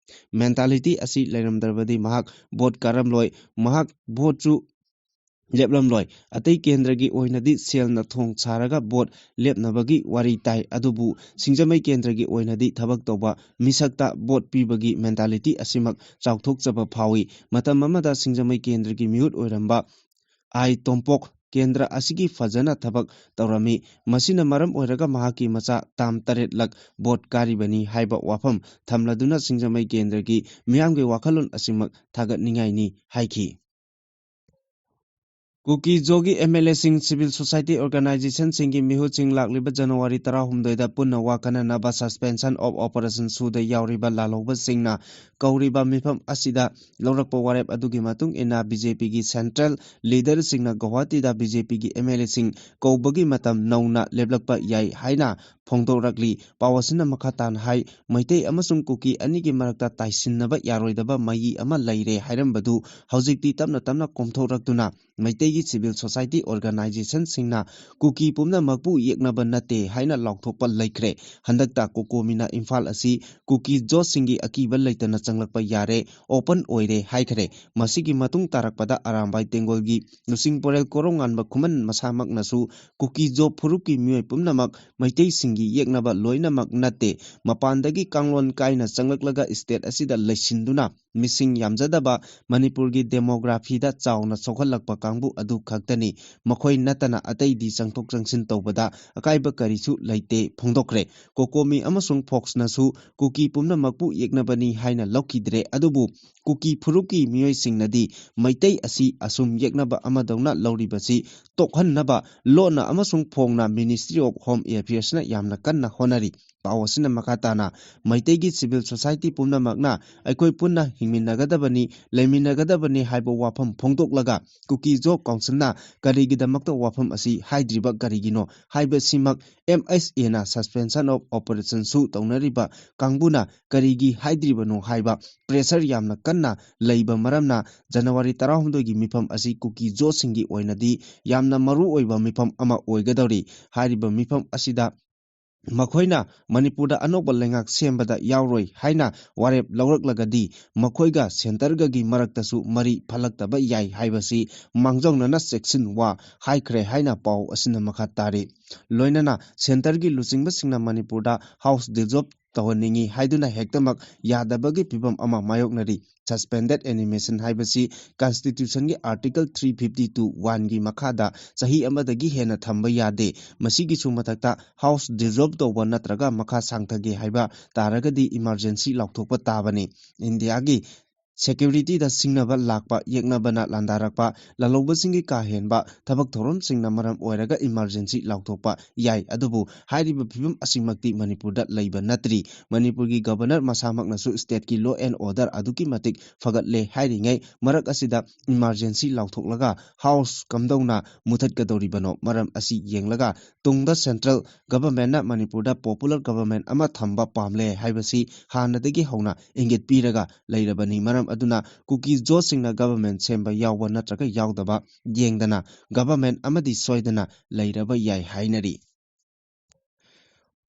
mentality ꯑꯁꯤ ꯂꯩꯔꯝꯗ꯭ꯔꯕꯗꯤ ꯃꯍꯥꯛ vote ꯀꯥꯔꯝꯂꯣꯏ꯫ ꯃꯍꯥꯛ vote ꯁꯨ ꯂꯦꯞꯂꯝꯂꯣꯏ꯫ ꯑꯇꯩ ꯀꯦꯟꯗ꯭ꯔꯒꯤ ꯑꯣꯏꯅꯗꯤ ꯁꯦꯜꯅ ꯊꯣꯡ ꯁꯥꯔꯒ vote ꯂꯦꯞꯅꯕꯒꯤ ꯋꯥꯔꯤ ꯇꯥꯏ, ꯑꯗꯨꯕꯨ ꯁꯤꯡꯖꯃꯩ ꯀꯦꯟꯗ꯭ꯔꯒꯤ ꯑꯣꯏꯅꯗꯤ ꯊꯕꯛ ꯇꯧꯕ ꯃꯤꯁꯛꯇ vote ꯄꯤꯕꯒꯤ mentality ꯑꯁꯤꯃꯛ ꯆꯥꯎꯊꯣꯛꯆꯕ ꯐꯥꯎꯏ꯫ ꯃꯇꯝ ꯑꯃꯗ ꯁꯤꯡꯖꯃꯩ ꯀꯦꯟꯗ꯭ꯔꯒꯤ ꯃꯤꯍꯨꯠ ꯑꯣꯏꯔꯝꯕ ꯑꯥꯏ ꯇꯣꯝꯄꯣꯛ ꯀꯦꯟꯗ꯭ꯔ ꯑꯁꯤꯒꯤ ꯐꯖꯅ ꯊꯕꯛ ꯇꯧꯔꯝꯃꯤ꯫ ꯃꯁꯤꯅ ꯃꯔꯝ ꯑꯣꯏꯔꯒ ꯃꯍꯥꯛꯀꯤ ꯃꯆꯥ term ꯇꯔꯦꯠꯂꯛ vote ꯀꯥꯔꯤꯕꯅꯤ ꯍꯥꯏꯕ ꯋꯥꯐꯝ ꯊꯝꯂꯗꯨꯅ ꯁꯤꯡꯖꯃꯩ ꯀꯦꯟꯗ꯭ꯔꯒꯤ ꯃꯤꯌꯥꯝꯒꯤ ꯋꯥꯈꯜꯂꯣꯟ ꯑꯁꯤꯃꯛ ꯊꯥꯒꯠꯅꯤꯡꯉꯥꯏꯅꯤ ꯍꯥꯏꯈꯤ꯫ ꯀꯨꯀꯤ ꯖꯣꯒꯤ M L A ꯁꯤꯡ, civil society organization ꯁꯤꯡꯒꯤ ꯃꯤꯍꯨꯠꯁꯤꯡ ꯂꯥꯛꯂꯤꯕ ꯖꯅꯋꯥꯔꯤ ꯇꯔꯥꯍꯨꯝꯗꯣꯏꯗ ꯄꯨꯟꯅ ꯋꯥ ꯈꯟꯅꯅꯕ suspension of operation ꯁꯨꯗ ꯌꯥꯎꯔꯤꯕ ꯂꯥꯜꯍꯧꯕꯁꯤꯡꯅ ꯀꯧꯔꯤꯕ ꯃꯤꯐꯝ ꯑꯁꯤꯗ ꯂꯧꯔꯛꯄ ꯋꯥꯔꯦꯞ ꯑꯗꯨꯒꯤ ꯃꯇꯨꯡ ꯏꯟꯅ B J P ꯒꯤ central leader ꯁꯤꯡꯅ ꯒꯧꯍꯥꯇꯤꯗ B J P ꯒꯤ M L A ꯁꯤꯡ ꯀꯧꯕꯒꯤ ꯃꯇꯝ ꯅꯧꯅ ꯂꯦꯞꯂꯛꯄ ꯌꯥꯏ ꯍꯥꯏꯅ ꯐꯣꯡꯗꯣꯔꯛꯂꯤ꯫ ꯄꯥꯎ ꯑꯁꯤꯅ ꯃꯈꯥ ꯇꯥꯅ ꯍꯥꯏ, ꯃꯩꯇꯩ ꯑꯃꯁꯨꯡ ꯀꯨꯀꯤ ꯑꯅꯤꯒꯤ ꯃꯔꯛꯇ ꯇꯥꯏꯁꯤꯟꯅꯕ ꯌꯥꯔꯣꯏꯗꯕ ꯃꯩ ꯑꯃ ꯂꯩꯔꯦ ꯍꯥꯏꯔꯝꯕꯗꯨ ꯍꯧꯖꯤꯛꯇꯤ ꯇꯞꯅ ꯇꯞꯅ ꯀꯣꯝꯊꯣꯔꯛꯇꯨꯅ ꯃꯩꯇꯩꯒꯤ civil society organizationꯁꯤꯡꯅ ꯀꯨꯀꯤ ꯄꯨꯝꯅꯃꯛꯄꯨ ꯌꯦꯛꯅꯕ ꯅꯠꯇꯦ ꯍꯥꯏꯅ ꯂꯥꯎꯊꯣꯛꯄ ꯂꯩꯈ꯭ꯔꯦ꯫ ꯍꯟꯗꯛꯇ ꯀꯣꯀꯣꯃꯤꯅ ꯏꯝꯐꯥꯜ ꯑꯁꯤ ꯀꯨꯀꯤ ꯖꯣꯠꯁꯤꯡꯒꯤ ꯑꯀꯤꯕ ꯂꯩꯇꯅ ꯆꯪꯂꯛꯄ ꯌꯥꯔꯦ, open ꯑꯣꯏꯔꯦ ꯍꯥꯏꯈ꯭ꯔꯦ꯫ ꯃꯁꯤꯒꯤ ꯃꯇꯨꯡ ꯇꯥꯔꯛꯄꯗ ꯑꯔꯥꯝꯕꯥꯏ ꯇꯦꯡꯒꯣꯜꯒꯤ ꯂꯨꯆꯤꯡ ꯄꯣꯔꯦꯜ ꯀꯣꯔꯧꯉꯥꯟꯕ ꯈꯨꯃꯟ ꯃꯁꯥꯃꯛꯅꯁꯨ ꯀꯨꯀꯤ ꯖꯣ ꯐꯨꯔꯨꯞꯀꯤ ꯃꯤꯑꯣꯏ ꯄꯨꯝꯅꯃꯛ ꯃꯩꯇꯩꯁꯤꯡꯒꯤ ꯌꯦꯛꯅꯕ ꯂꯣꯏꯅꯃꯛ ꯅꯠꯇꯦ, ꯃꯄꯥꯟꯗꯒꯤ ꯀꯥꯡꯂꯣꯟ ꯀꯥꯏꯅ ꯆꯪꯂꯛꯂꯒ state ꯑꯁꯤꯗ ꯂꯩꯁꯤꯟꯗꯨꯅ ꯃꯤꯁꯤꯡ ꯌꯥꯝꯖꯗꯕ ꯃꯅꯤꯄꯨꯔꯒꯤ demographyꯗ ꯆꯥꯎꯅ ꯁꯣꯛꯍꯜꯂꯛꯄ ꯀꯥꯡꯕꯨ ꯑꯗꯨ ꯈꯛꯇꯅꯤ꯫ ꯃꯈꯣꯏ ꯅꯠꯇꯅ ꯑꯇꯩꯗꯤ ꯆꯪꯊꯣꯛ ꯆꯪꯁꯤꯟ ꯇꯧꯕꯗ ꯑꯀꯥꯏꯕ ꯀꯔꯤꯁꯨ ꯂꯩꯇꯦ ꯐꯣꯡꯗꯣꯛꯈ꯭ꯔꯦ꯫ ꯀꯣꯀꯣꯃꯤ ꯑꯃꯁꯨꯡ ꯐꯣꯛꯁꯅꯁꯨ ꯀꯨꯀꯤ ꯄꯨꯝꯅꯃꯛꯄꯨ ꯌꯦꯛꯅꯕꯅꯤ ꯍꯥꯏꯅ ꯂꯧꯈꯤꯗ꯭ꯔꯦ, ꯑꯗꯨꯕꯨ ꯀꯨꯀꯤ ꯐꯨꯔꯨꯞꯀꯤ ꯃꯤꯑꯣꯏꯁꯤꯡꯅꯗꯤ ꯃꯩꯇꯩ ꯑꯁꯤ ꯑꯁꯨꯝ ꯌꯦꯛꯅꯕ ꯑꯃꯗꯧꯅ ꯂꯧꯔꯤꯕꯁꯤ ꯇꯣꯛꯍꯟꯅꯕ ꯂꯣꯟꯅ ꯑꯃꯁꯨꯡ ꯐꯣꯡꯅ Ministry of Home Affairsꯅ ꯌꯥꯝꯅ ꯀꯟꯅ ꯍꯣꯠꯅꯔꯤ꯫ ꯄꯥꯎ ꯑꯁꯤꯅ ꯃꯈꯥ ꯇꯥꯅ ꯃꯩꯇꯩꯒꯤ civil society ꯄꯨꯝꯅꯃꯛꯅ ꯑꯩꯈꯣꯏ ꯄꯨꯟꯅ ꯍꯤꯡꯃꯤꯟꯅꯒꯗꯕꯅꯤ, ꯂꯩꯃꯤꯟꯅꯒꯗꯕꯅꯤ ꯍꯥꯏꯕ ꯋꯥꯐꯝ ꯐꯣꯡꯗꯣꯛꯂꯒ ꯀꯨꯀꯤ ꯖꯣ ꯀꯥꯎꯟꯁꯤꯜꯅ ꯀꯔꯤꯒꯤꯗꯃꯛꯇ ꯋꯥꯐꯝ ꯑꯁꯤ ꯍꯥꯏꯗ꯭ꯔꯤꯕ ꯀꯔꯤꯒꯤꯅꯣ ꯍꯥꯏꯕꯁꯤꯃꯛ MSAꯅ suspension of operationꯁꯨ ꯇꯧꯅꯔꯤꯕ ꯀꯥꯡꯕꯨꯅ ꯀꯔꯤꯒꯤ ꯍꯥꯏꯗ꯭ꯔꯤꯕꯅꯣ ꯍꯥꯏꯕ pressure ꯌꯥꯝꯅ ꯀꯟꯅ ꯂꯩꯕ ꯃꯔꯝꯅ January ꯇꯔꯥꯍꯨꯝꯗꯣꯏꯒꯤ ꯃꯤꯐꯝ ꯑꯁꯤ ꯀꯨꯀꯤ ꯖꯣꯁꯤꯡꯒꯤ ꯑꯣꯏꯅꯗꯤ ꯌꯥꯝꯅ ꯃꯔꯨ ꯑꯣꯏꯕ ꯃꯤꯐꯝ ꯑꯃ ꯑꯣꯏꯒꯗꯧꯔꯤ꯫ ꯍꯥꯏꯔꯤꯕ ꯃꯤꯐꯝ ꯑꯁꯤꯗ ꯃꯈꯣꯏꯅ ꯃꯅꯤꯄꯨꯔꯗ ꯑꯅꯧꯕ ꯂꯩꯉꯥꯛ ꯁꯦꯝꯕꯗ ꯌꯥꯎꯔꯣꯏ ꯍꯥꯏꯅ ꯋꯥꯔꯦꯞ ꯂꯧꯔꯛꯂꯒꯗꯤ ꯃꯈꯣꯏꯒ centreꯒꯒꯤ ꯃꯔꯛꯇꯁꯨ ꯃꯔꯤ ꯐꯠꯂꯛꯇꯕ ꯌꯥꯏ ꯍꯥꯏꯕꯁꯤ ꯃꯥꯡꯖꯧꯅꯅ ꯆꯦꯛꯁꯤꯟ ꯋꯥ ꯍꯥꯏꯈ꯭ꯔꯦ ꯍꯥꯏꯅ ꯄꯥꯎ ꯑꯁꯤꯅ ꯃꯈꯥ ꯇꯥꯔꯤ꯫ ꯂꯣꯏꯅꯅ centreꯒꯤ ꯂꯨꯆꯤꯡꯕꯁꯤꯡꯅ ꯃꯅꯤꯄꯨꯔꯗ house dissolve ꯇꯧꯍꯟꯅꯤꯡꯏ ꯍꯥꯏꯗꯨꯅ ꯍꯦꯛꯇꯃꯛ ꯌꯥꯗꯕꯒꯤ ꯐꯤꯕꯝ ꯑꯃ ꯃꯥꯌꯣꯛꯅꯔꯤ꯫ Suspended animation ꯍꯥꯏꯕꯁꯤ constitutionꯒꯤ article three fifty two oneꯒꯤ ꯃꯈꯥꯗ ꯆꯍꯤ ꯑꯃꯗꯒꯤ ꯍꯦꯟꯅ ꯊꯝꯕ ꯌꯥꯗꯦ꯫ ꯃꯁꯤꯒꯤꯁꯨ ꯃꯊꯛꯇ house dissolve ꯇꯧꯕ ꯅꯠꯇ꯭ꯔꯒ ꯃꯈꯥ ꯁꯥꯡꯊꯒꯦ ꯍꯥꯏꯕ ꯇꯥꯔꯒꯗꯤ emergency ꯂꯥꯎꯊꯣꯛꯄ ꯇꯥꯕꯅꯤ꯫ ꯏꯟꯗꯤꯌꯥꯒꯤ ꯁꯦꯀ꯭ꯌꯨꯔꯤꯇꯤꯗ ꯁꯤꯡꯅꯕ ꯂꯥꯛꯄ, ꯌꯦꯛꯅꯕꯅ ꯂꯥꯟꯗꯥꯔꯛꯄ, ꯂꯥꯜꯍꯧꯕꯁꯤꯡꯒꯤ ꯀꯥ ꯍꯦꯟꯕ ꯊꯕꯛ ꯊꯧꯔꯝꯁꯤꯡꯅ ꯃꯔꯝ ꯑꯣꯏꯔꯒ ꯏꯃꯥꯔꯖꯦꯟꯁꯤ ꯂꯥꯎꯊꯣꯛꯄ ꯌꯥꯏ꯫ ꯑꯗꯨꯕꯨ ꯍꯥꯏꯔꯤꯕ ꯐꯤꯕꯝ ꯑꯁꯤꯃꯛꯇꯤ ꯃꯅꯤꯄꯨꯔꯗ ꯂꯩꯕ ꯅꯠꯇ꯭ꯔꯤ꯫ ꯃꯅꯤꯄꯨꯔꯒꯤ ꯒꯕꯔꯅꯔ ꯃꯁꯥꯃꯛꯅꯁꯨ state ꯀꯤ law and order ꯑꯗꯨꯛꯀꯤ ꯃꯇꯤꯛ ꯐꯒꯠꯂꯦ ꯍꯥꯏꯔꯤꯉꯩ ꯃꯔꯛ ꯑꯁꯤꯗ ꯏꯃꯥꯔꯖꯦꯟꯁꯤ ꯂꯥꯎꯊꯣꯛꯂꯒ ꯍꯥꯎꯁ ꯀꯝꯗꯧꯅ ꯃꯨꯊꯠꯀꯗꯧꯔꯤꯕꯅꯣ? ꯃꯔꯝ ꯑꯁꯤ ꯌꯦꯡꯂꯒ ꯇꯨꯡꯗ central government ꯅ ꯃꯅꯤꯄꯨꯔꯗ popular government ꯑꯃ ꯊꯝꯕ ꯄꯥꯝꯂꯦ ꯍꯥꯏꯕꯁꯤ ꯍꯥꯟꯅꯗꯒꯤ ꯍꯧꯅ ꯏꯪꯒꯤꯠ ꯄꯤꯔꯒ ꯂꯩꯔꯕꯅꯤ꯫ ꯃꯔꯝ ꯑꯗꯨꯅ ꯀꯨꯀꯤ ꯖꯣꯁꯁꯤꯡꯅ government ꯁꯦꯝꯕ ꯌꯥꯎꯕ ꯅꯠꯇ꯭ꯔꯒ ꯌꯥꯎꯗꯕ ꯌꯦꯡꯗꯅ government ꯑꯃꯗꯤ ꯁꯣꯏꯗꯅ ꯂꯩꯔꯕ ꯌꯥꯏ ꯍꯥꯏꯅꯔꯤ꯫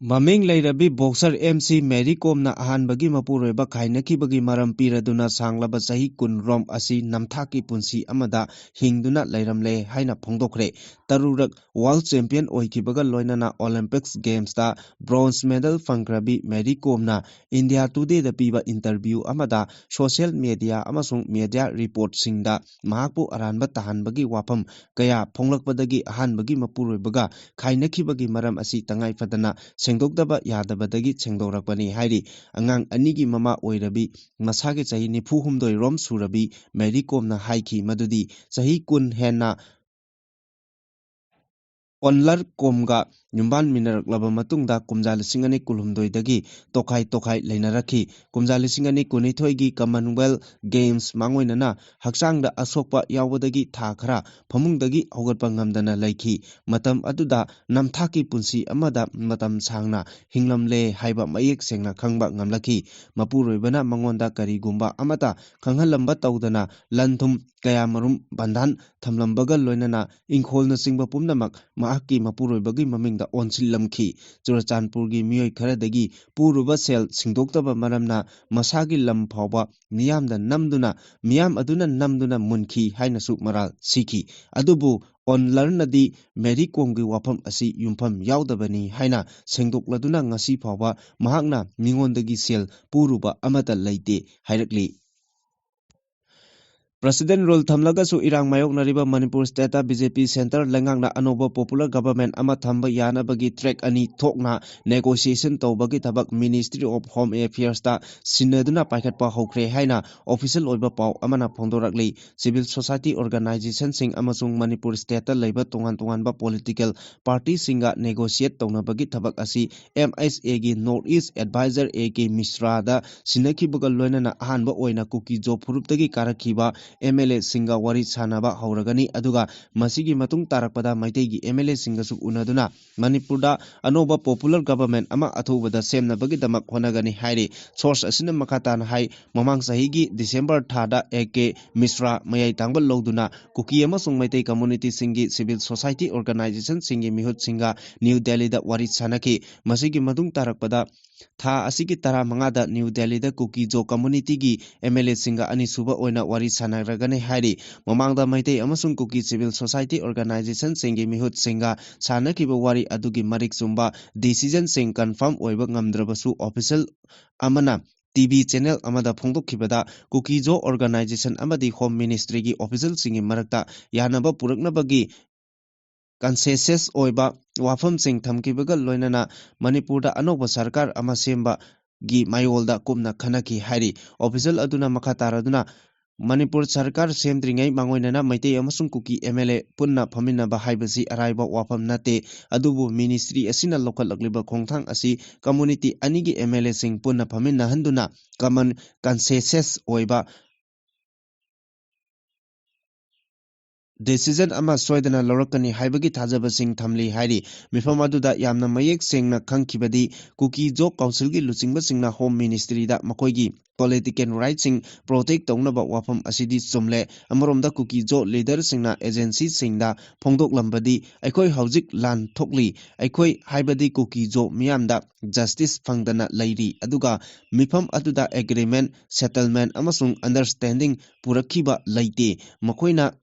ꯃꯃꯤꯡ ꯂꯩꯔꯕꯤ boxer ꯑꯦꯝ ꯁꯤ ꯃꯦꯔꯤ ꯀꯣꯝꯅ ꯑꯍꯥꯟꯕꯒꯤ ꯃꯄꯨꯔꯣꯏꯕ ꯈꯥꯏꯅꯈꯤꯕꯒꯤ ꯃꯔꯝ ꯄꯤꯔꯗꯨꯅ ꯁꯥꯡꯂꯕ ꯆꯍꯤ ꯀꯨꯟ ꯔꯣꯝ ꯑꯁꯤ ꯅꯝꯊꯥꯛꯀꯤ ꯄꯨꯟꯁꯤ ꯑꯃꯗ ꯍꯤꯡꯗꯨꯅ ꯂꯩꯔꯝꯂꯦ ꯍꯥꯏꯅ ꯐꯣꯡꯗꯣꯛꯈ꯭ꯔꯦ꯫ ꯇꯔꯨꯔꯛ world champion ꯑꯣꯏꯈꯤꯕꯒ ꯂꯣꯏꯅꯅ Olympics games ꯇ bronze medal ꯐꯪꯈ꯭ꯔꯕꯤ ꯃꯦꯔꯤ ꯀꯣꯝꯅ India Today ꯗ ꯄꯤꯕ interview ꯑꯃꯗ social media ꯑꯃꯁꯨꯡ media report ꯁꯤꯡꯗ ꯃꯍꯥꯛꯄꯨ ꯑꯔꯥꯟꯕ ꯇꯥꯍꯟꯕꯒꯤ ꯋꯥꯐꯝ ꯀꯌꯥ ꯐꯣꯡꯂꯛꯄꯗꯒꯤ ꯑꯍꯥꯟꯕꯒꯤ ꯃꯄꯨꯔꯣꯏꯕꯒ ꯈꯥꯏꯅꯈꯤꯕꯒꯤ ꯃꯔꯝ ꯑꯁꯤ ꯇꯉꯥꯏ ꯐꯗꯅ ꯁꯦꯡꯗꯣꯛꯇꯕ ꯌꯥꯗꯕꯗꯒꯤ ꯁꯦꯡꯗꯣꯔꯛꯄꯅꯤ ꯍꯥꯏꯔꯤ꯫ ꯑꯉꯥꯡ ꯑꯅꯤꯒꯤ ꯃꯃꯥ ꯑꯣꯏꯔꯕꯤ, ꯃꯁꯥꯒꯤ ꯆꯍꯤ ꯅꯤꯐꯨ ꯍꯨꯝꯗꯣꯏ ꯔꯣꯝ ꯁꯨꯔꯕꯤ ꯃꯦꯔꯤ ꯀꯣꯝꯅ ꯍꯥꯏꯈꯤ ꯃꯗꯨꯗꯤ ꯆꯍꯤ ꯀꯨꯟ ꯍꯦꯟꯅ ꯑꯣꯟꯂꯔ ꯀꯣꯝꯒ ꯌꯨꯝꯕꯥꯟꯃꯤꯟꯅꯔꯛꯂꯕ ꯃꯇꯨꯡꯗ ꯀꯨꯝꯖꯥ ꯂꯤꯁꯤꯡ ꯑꯅꯤ ꯀꯨꯟꯍꯨꯝꯗꯣꯏꯗꯒꯤ ꯇꯣꯈꯥꯏ ꯇꯣꯈꯥꯏ ꯂꯩꯅꯔꯛꯈꯤ꯫ ꯀꯨꯝꯖꯥ ꯂꯤꯁꯤꯡ ꯑꯅꯤ ꯀꯨꯟꯅꯤꯊꯣꯏꯒꯤ Commonwealth Games ꯃꯥꯡꯑꯣꯏꯅꯅ ꯍꯛꯆꯥꯡꯗ ꯑꯁꯣꯛꯄ ꯌꯥꯎꯕꯗꯒꯤ ꯊꯥ ꯈꯔ ꯐꯃꯨꯡꯗꯒꯤ ꯍꯧꯒꯠꯄ ꯉꯝꯗꯅ ꯂꯩꯈꯤ꯫ ꯃꯇꯝ ꯑꯗꯨꯗ ꯅꯝꯊꯥꯛꯀꯤ ꯄꯨꯟꯁꯤ ꯑꯃꯗ ꯃꯇꯝ ꯁꯥꯡꯅ ꯍꯤꯡꯂꯝꯂꯦ ꯍꯥꯏꯕ ꯃꯌꯦꯛ ꯁꯦꯡꯅ ꯈꯪꯕ ꯉꯝꯂꯛꯈꯤ꯫ ꯃꯄꯨꯔꯣꯏꯕꯅ ꯃꯉꯣꯟꯗ ꯀꯔꯤꯒꯨꯝꯕ ꯑꯃꯠꯇ ꯈꯪꯍꯜꯂꯝꯕ ꯇꯧꯗꯅ ꯂꯟ ꯊꯨꯝ ꯀꯌꯥꯃꯔꯨꯝ ꯕꯟꯙꯥꯟ ꯊꯝꯂꯝꯕꯒ ꯂꯣꯏꯅꯅ ꯏꯪꯈꯣꯜꯅꯆꯤꯡꯕ ꯄꯨꯝꯅꯃꯛ ꯃꯍꯥꯛꯀꯤ ꯃꯄꯨꯔꯣꯏꯕꯒꯤ ꯃꯃꯤꯡꯗ ꯑꯣꯟꯁꯤꯜꯂꯝꯈꯤ꯫ ꯆꯨꯔꯆꯥꯟꯄꯨꯔꯒꯤ ꯃꯤꯑꯣꯏ ꯈꯔꯗꯒꯤ ꯄꯨꯔꯨꯕ ꯁꯦꯜ ꯁꯤꯡꯗꯣꯛꯇꯕ ꯃꯔꯝꯅ ꯃꯁꯥꯒꯤ ꯂꯝ ꯐꯥꯎꯕ ꯃꯤꯌꯥꯝꯗ ꯅꯝꯗꯨꯅ, ꯃꯤꯌꯥꯝ ꯑꯗꯨꯅ ꯅꯝꯗꯨꯅ ꯃꯨꯟꯈꯤ ꯍꯥꯏꯅꯁꯨ ꯃꯔꯥꯜ ꯁꯤꯈꯤ꯫ ꯑꯗꯨꯕꯨ ꯑꯣꯟꯂꯔꯅꯗꯤ ꯃꯦꯔꯤ ꯀꯣꯝꯒꯤ ꯋꯥꯐꯝ ꯑꯁꯤ ꯌꯨꯝꯐꯝ ꯌꯥꯎꯗꯕꯅꯤ ꯍꯥꯏꯅ ꯁꯦꯡꯗꯣꯛꯂꯗꯨꯅ ꯉꯁꯤ ꯐꯥꯎꯕ ꯃꯍꯥꯛꯅ ꯃꯤꯉꯣꯟꯗꯒꯤ ꯁꯦꯜ ꯄꯨꯔꯨꯕ ꯑꯃꯠꯇ ꯂꯩꯇꯦ ꯍꯥꯏꯔꯛꯂꯤ꯫ President rule ꯊꯝꯂꯒꯁꯨ ꯏꯔꯥꯡ ꯃꯥꯌꯣꯛꯅꯔꯤꯕ ꯃꯅꯤꯄꯨꯔ stateꯇ BJP centre ꯂꯩꯉꯥꯛꯅ ꯑꯅꯧꯕ popular government ꯑꯃ ꯊꯝꯕ ꯌꯥꯅꯕꯒꯤ track ꯑꯅꯤ ꯊꯣꯛꯅ negotiation ꯇꯧꯕꯒꯤ ꯊꯕꯛ Ministry of Home Affairsꯇ ꯁꯤꯟꯅꯗꯨꯅ ꯄꯥꯏꯈꯠꯄ ꯍꯧꯈ꯭ꯔꯦ ꯍꯥꯏꯅ official ꯑꯣꯏꯕ ꯄꯥꯎ ꯑꯃꯅ ꯐꯣꯡꯗꯣꯔꯛꯂꯤ꯫ Civil society organisationꯁꯤꯡ ꯑꯃꯁꯨꯡ ꯃꯅꯤꯄꯨꯔ stateꯇ ꯂꯩꯕ ꯇꯣꯉꯥꯟ ꯇꯣꯉꯥꯟꯕ political partyꯁꯤꯡꯒ negotiate ꯇꯧꯅꯕꯒꯤ ꯊꯕꯛ ꯑꯁꯤ MHAꯒꯤ North East Advisor A K ꯃꯤꯁ꯭ꯔꯥꯗ ꯁꯤꯟꯅꯈꯤꯕꯒ ꯂꯣꯏꯅꯅ ꯑꯍꯥꯟꯕ ꯑꯣꯏꯅ ꯀꯨꯀꯤ-ꯖꯣ ꯐꯨꯔꯨꯞꯇꯒꯤ ꯀꯥꯔꯛꯈꯤꯕ MLAꯁꯤꯡꯒ ꯋꯥꯔꯤ ꯁꯥꯅꯕ ꯍꯧꯔꯒꯅꯤ꯫ ꯑꯗꯨꯒ ꯃꯁꯤꯒꯤ ꯃꯇꯨꯡ ꯇꯥꯔꯛꯄꯗ ꯃꯩꯇꯩꯒꯤ MLAꯁꯤꯡꯒꯁꯨ ꯎꯅꯗꯨꯅ ꯃꯅꯤꯄꯨꯔꯗ ꯑꯅꯧꯕ popular government ꯑꯃ ꯑꯊꯨꯕꯗ ꯁꯦꯝꯅꯕꯒꯤꯗꯃꯛ ꯍꯣꯠꯅꯒꯅꯤ ꯍꯥꯏꯔꯤ꯫ Source ꯑꯁꯤꯅ ꯃꯈꯥ ꯇꯥꯅ ꯍꯥꯏ, ꯃꯃꯥꯡ ꯆꯍꯤꯒꯤ December ꯊꯥꯗ A K ꯃꯤꯁ꯭ꯔꯥ ꯃꯌꯥꯏ ꯊꯥꯡꯕ ꯂꯧꯗꯨꯅ ꯀꯨꯀꯤ ꯑꯃꯁꯨꯡ ꯃꯩꯇꯩ communityꯁꯤꯡꯒꯤ civil society organisationꯁꯤꯡꯒꯤ ꯃꯤꯍꯨꯠꯁꯤꯡꯒ ꯅ꯭ꯌꯨ ꯗꯦꯜꯂꯤꯗ ꯋꯥꯔꯤ ꯁꯥꯅꯈꯤ꯫ ꯃꯁꯤꯒꯤ ꯃꯇꯨꯡ ꯇꯥꯔꯛꯄꯗ ꯊꯥ ꯑꯁꯤꯒꯤ ꯇꯔꯥꯃꯉꯥꯗ ꯅ꯭ꯌꯨ ꯗꯦꯜꯂꯤꯗ ꯀꯨꯀꯤ-ꯖꯣ communityꯒꯤ MLAꯁꯤꯡꯒ ꯑꯅꯤꯁꯨꯕ ꯑꯣꯏꯅ ꯋꯥꯔꯤ ꯁꯥꯅꯔꯒꯅꯤ ꯍꯥꯏꯔꯤ꯫ ꯃꯃꯥꯡꯗ ꯃꯩꯇꯩ ꯑꯃꯁꯨꯡ ꯀꯨꯀꯤ civil society organisationꯁꯤꯡꯒꯤ ꯃꯤꯍꯨꯠꯁꯤꯡꯒ ꯁꯥꯅꯈꯤꯕ ꯋꯥꯔꯤ ꯑꯗꯨꯒꯤ ꯃꯔꯤꯛ ꯆꯨꯝꯕ decisionꯁꯤꯡ confirm ꯑꯣꯏꯕ ꯉꯝꯗ꯭ꯔꯕꯁꯨ, official ꯑꯃꯅ TV channel ꯑꯃꯗ ꯐꯣꯡꯗꯣꯛꯈꯤꯕꯗ, ꯀꯨꯀꯤ-ꯖꯣ organisation ꯑꯃꯗꯤ Home Ministryꯒꯤ officialꯁꯤꯡꯒꯤ ꯃꯔꯛꯇ ꯌꯥꯅꯕ ꯄꯨꯔꯛꯅꯕꯒꯤ consensus ꯑꯣꯏꯕ ꯋꯥꯐꯝꯁꯤꯡ ꯊꯝꯈꯤꯕꯒ ꯂꯣꯏꯅꯅ ꯃꯅꯤꯄꯨꯔꯗ ꯑꯅꯧꯕ ꯁꯔꯀꯥꯔ ꯑꯃ ꯁꯦꯝꯕꯒꯤ ꯃꯥꯌꯣꯜꯗ ꯀꯨꯞꯅ ꯈꯟꯅꯈꯤ ꯍꯥꯏꯔꯤ꯫ Official ꯑꯗꯨꯅ ꯃꯈꯥ ꯇꯥꯔꯗꯨꯅ, ꯃꯅꯤꯄꯨꯔ ꯁꯔꯀꯥꯔ ꯁꯦꯝꯗ꯭ꯔꯤꯉꯩ ꯃꯥꯡꯑꯣꯏꯅꯅ ꯃꯩꯇꯩ ꯑꯃꯁꯨꯡ ꯀꯨꯀꯤ MLA ꯄꯨꯟꯅ ꯐꯝꯃꯤꯟꯅꯕ ꯍꯥꯏꯕꯁꯤ ꯑꯔꯥꯏꯕ ꯋꯥꯐꯝ ꯅꯠꯇꯦ꯫ ꯑꯗꯨꯕꯨ ministry ꯑꯁꯤꯅ ꯂꯧꯈꯠꯂꯛꯂꯤꯕ ꯈꯣꯡꯊꯥꯡ ꯑꯁꯤ community ꯑꯅꯤꯒꯤ MLAꯁꯤꯡ ꯄꯨꯟꯅ ꯐꯝꯃꯤꯟꯅꯍꯟꯗꯨꯅ common consensus ꯑꯣꯏꯕ decision ꯑꯃ ꯁꯣꯏꯗꯅ ꯂꯧꯔꯛꯀꯅꯤ ꯍꯥꯏꯕꯒꯤ ꯊꯥꯖꯕꯁꯤꯡ ꯊꯝꯂꯤ ꯍꯥꯏꯔꯤ꯫ ꯃꯤꯐꯝ ꯑꯗꯨꯗ ꯌꯥꯝꯅ ꯃꯌꯦꯛ ꯁꯦꯡꯅ ꯈꯪꯈꯤꯕꯗꯤ ꯀꯨꯀꯤ-ꯖꯣ councilꯒꯤ ꯂꯨꯆꯤꯡꯕꯁꯤꯡꯅ Home Ministryꯗ ꯃꯈꯣꯏꯒꯤ political rightꯁꯤꯡ protect ꯇꯧꯅꯕ ꯋꯥꯐꯝ ꯑꯁꯤꯗꯤ ꯆꯨꯝꯂꯦ꯫ ꯑꯃꯔꯣꯝꯗ ꯀꯨꯀꯤ-ꯖꯣ leaderꯁꯤꯡꯅ agencyꯁꯤꯡꯗ ꯐꯣꯡꯗꯣꯛꯂꯝꯕꯗꯤ, "ꯑꯩꯈꯣꯏ ꯍꯧꯖꯤꯛ ꯂꯥꯟ ꯊꯣꯛꯂꯤ, ꯑꯩꯈꯣꯏ ꯍꯥꯏꯕꯗꯤ ꯀꯨꯀꯤ-ꯖꯣ ꯃꯤꯌꯥꯝꯗ justice ꯐꯪꯗꯅ ꯂꯩꯔꯤ, ꯑꯗꯨꯒ ꯃꯤꯐꯝ ꯑꯗꯨꯗ agreement, settlement ꯑꯃꯁꯨꯡ understanding ꯄꯨꯔꯛꯈꯤꯕ ꯂꯩꯇꯦ꯫ ꯃꯈꯣꯏꯅ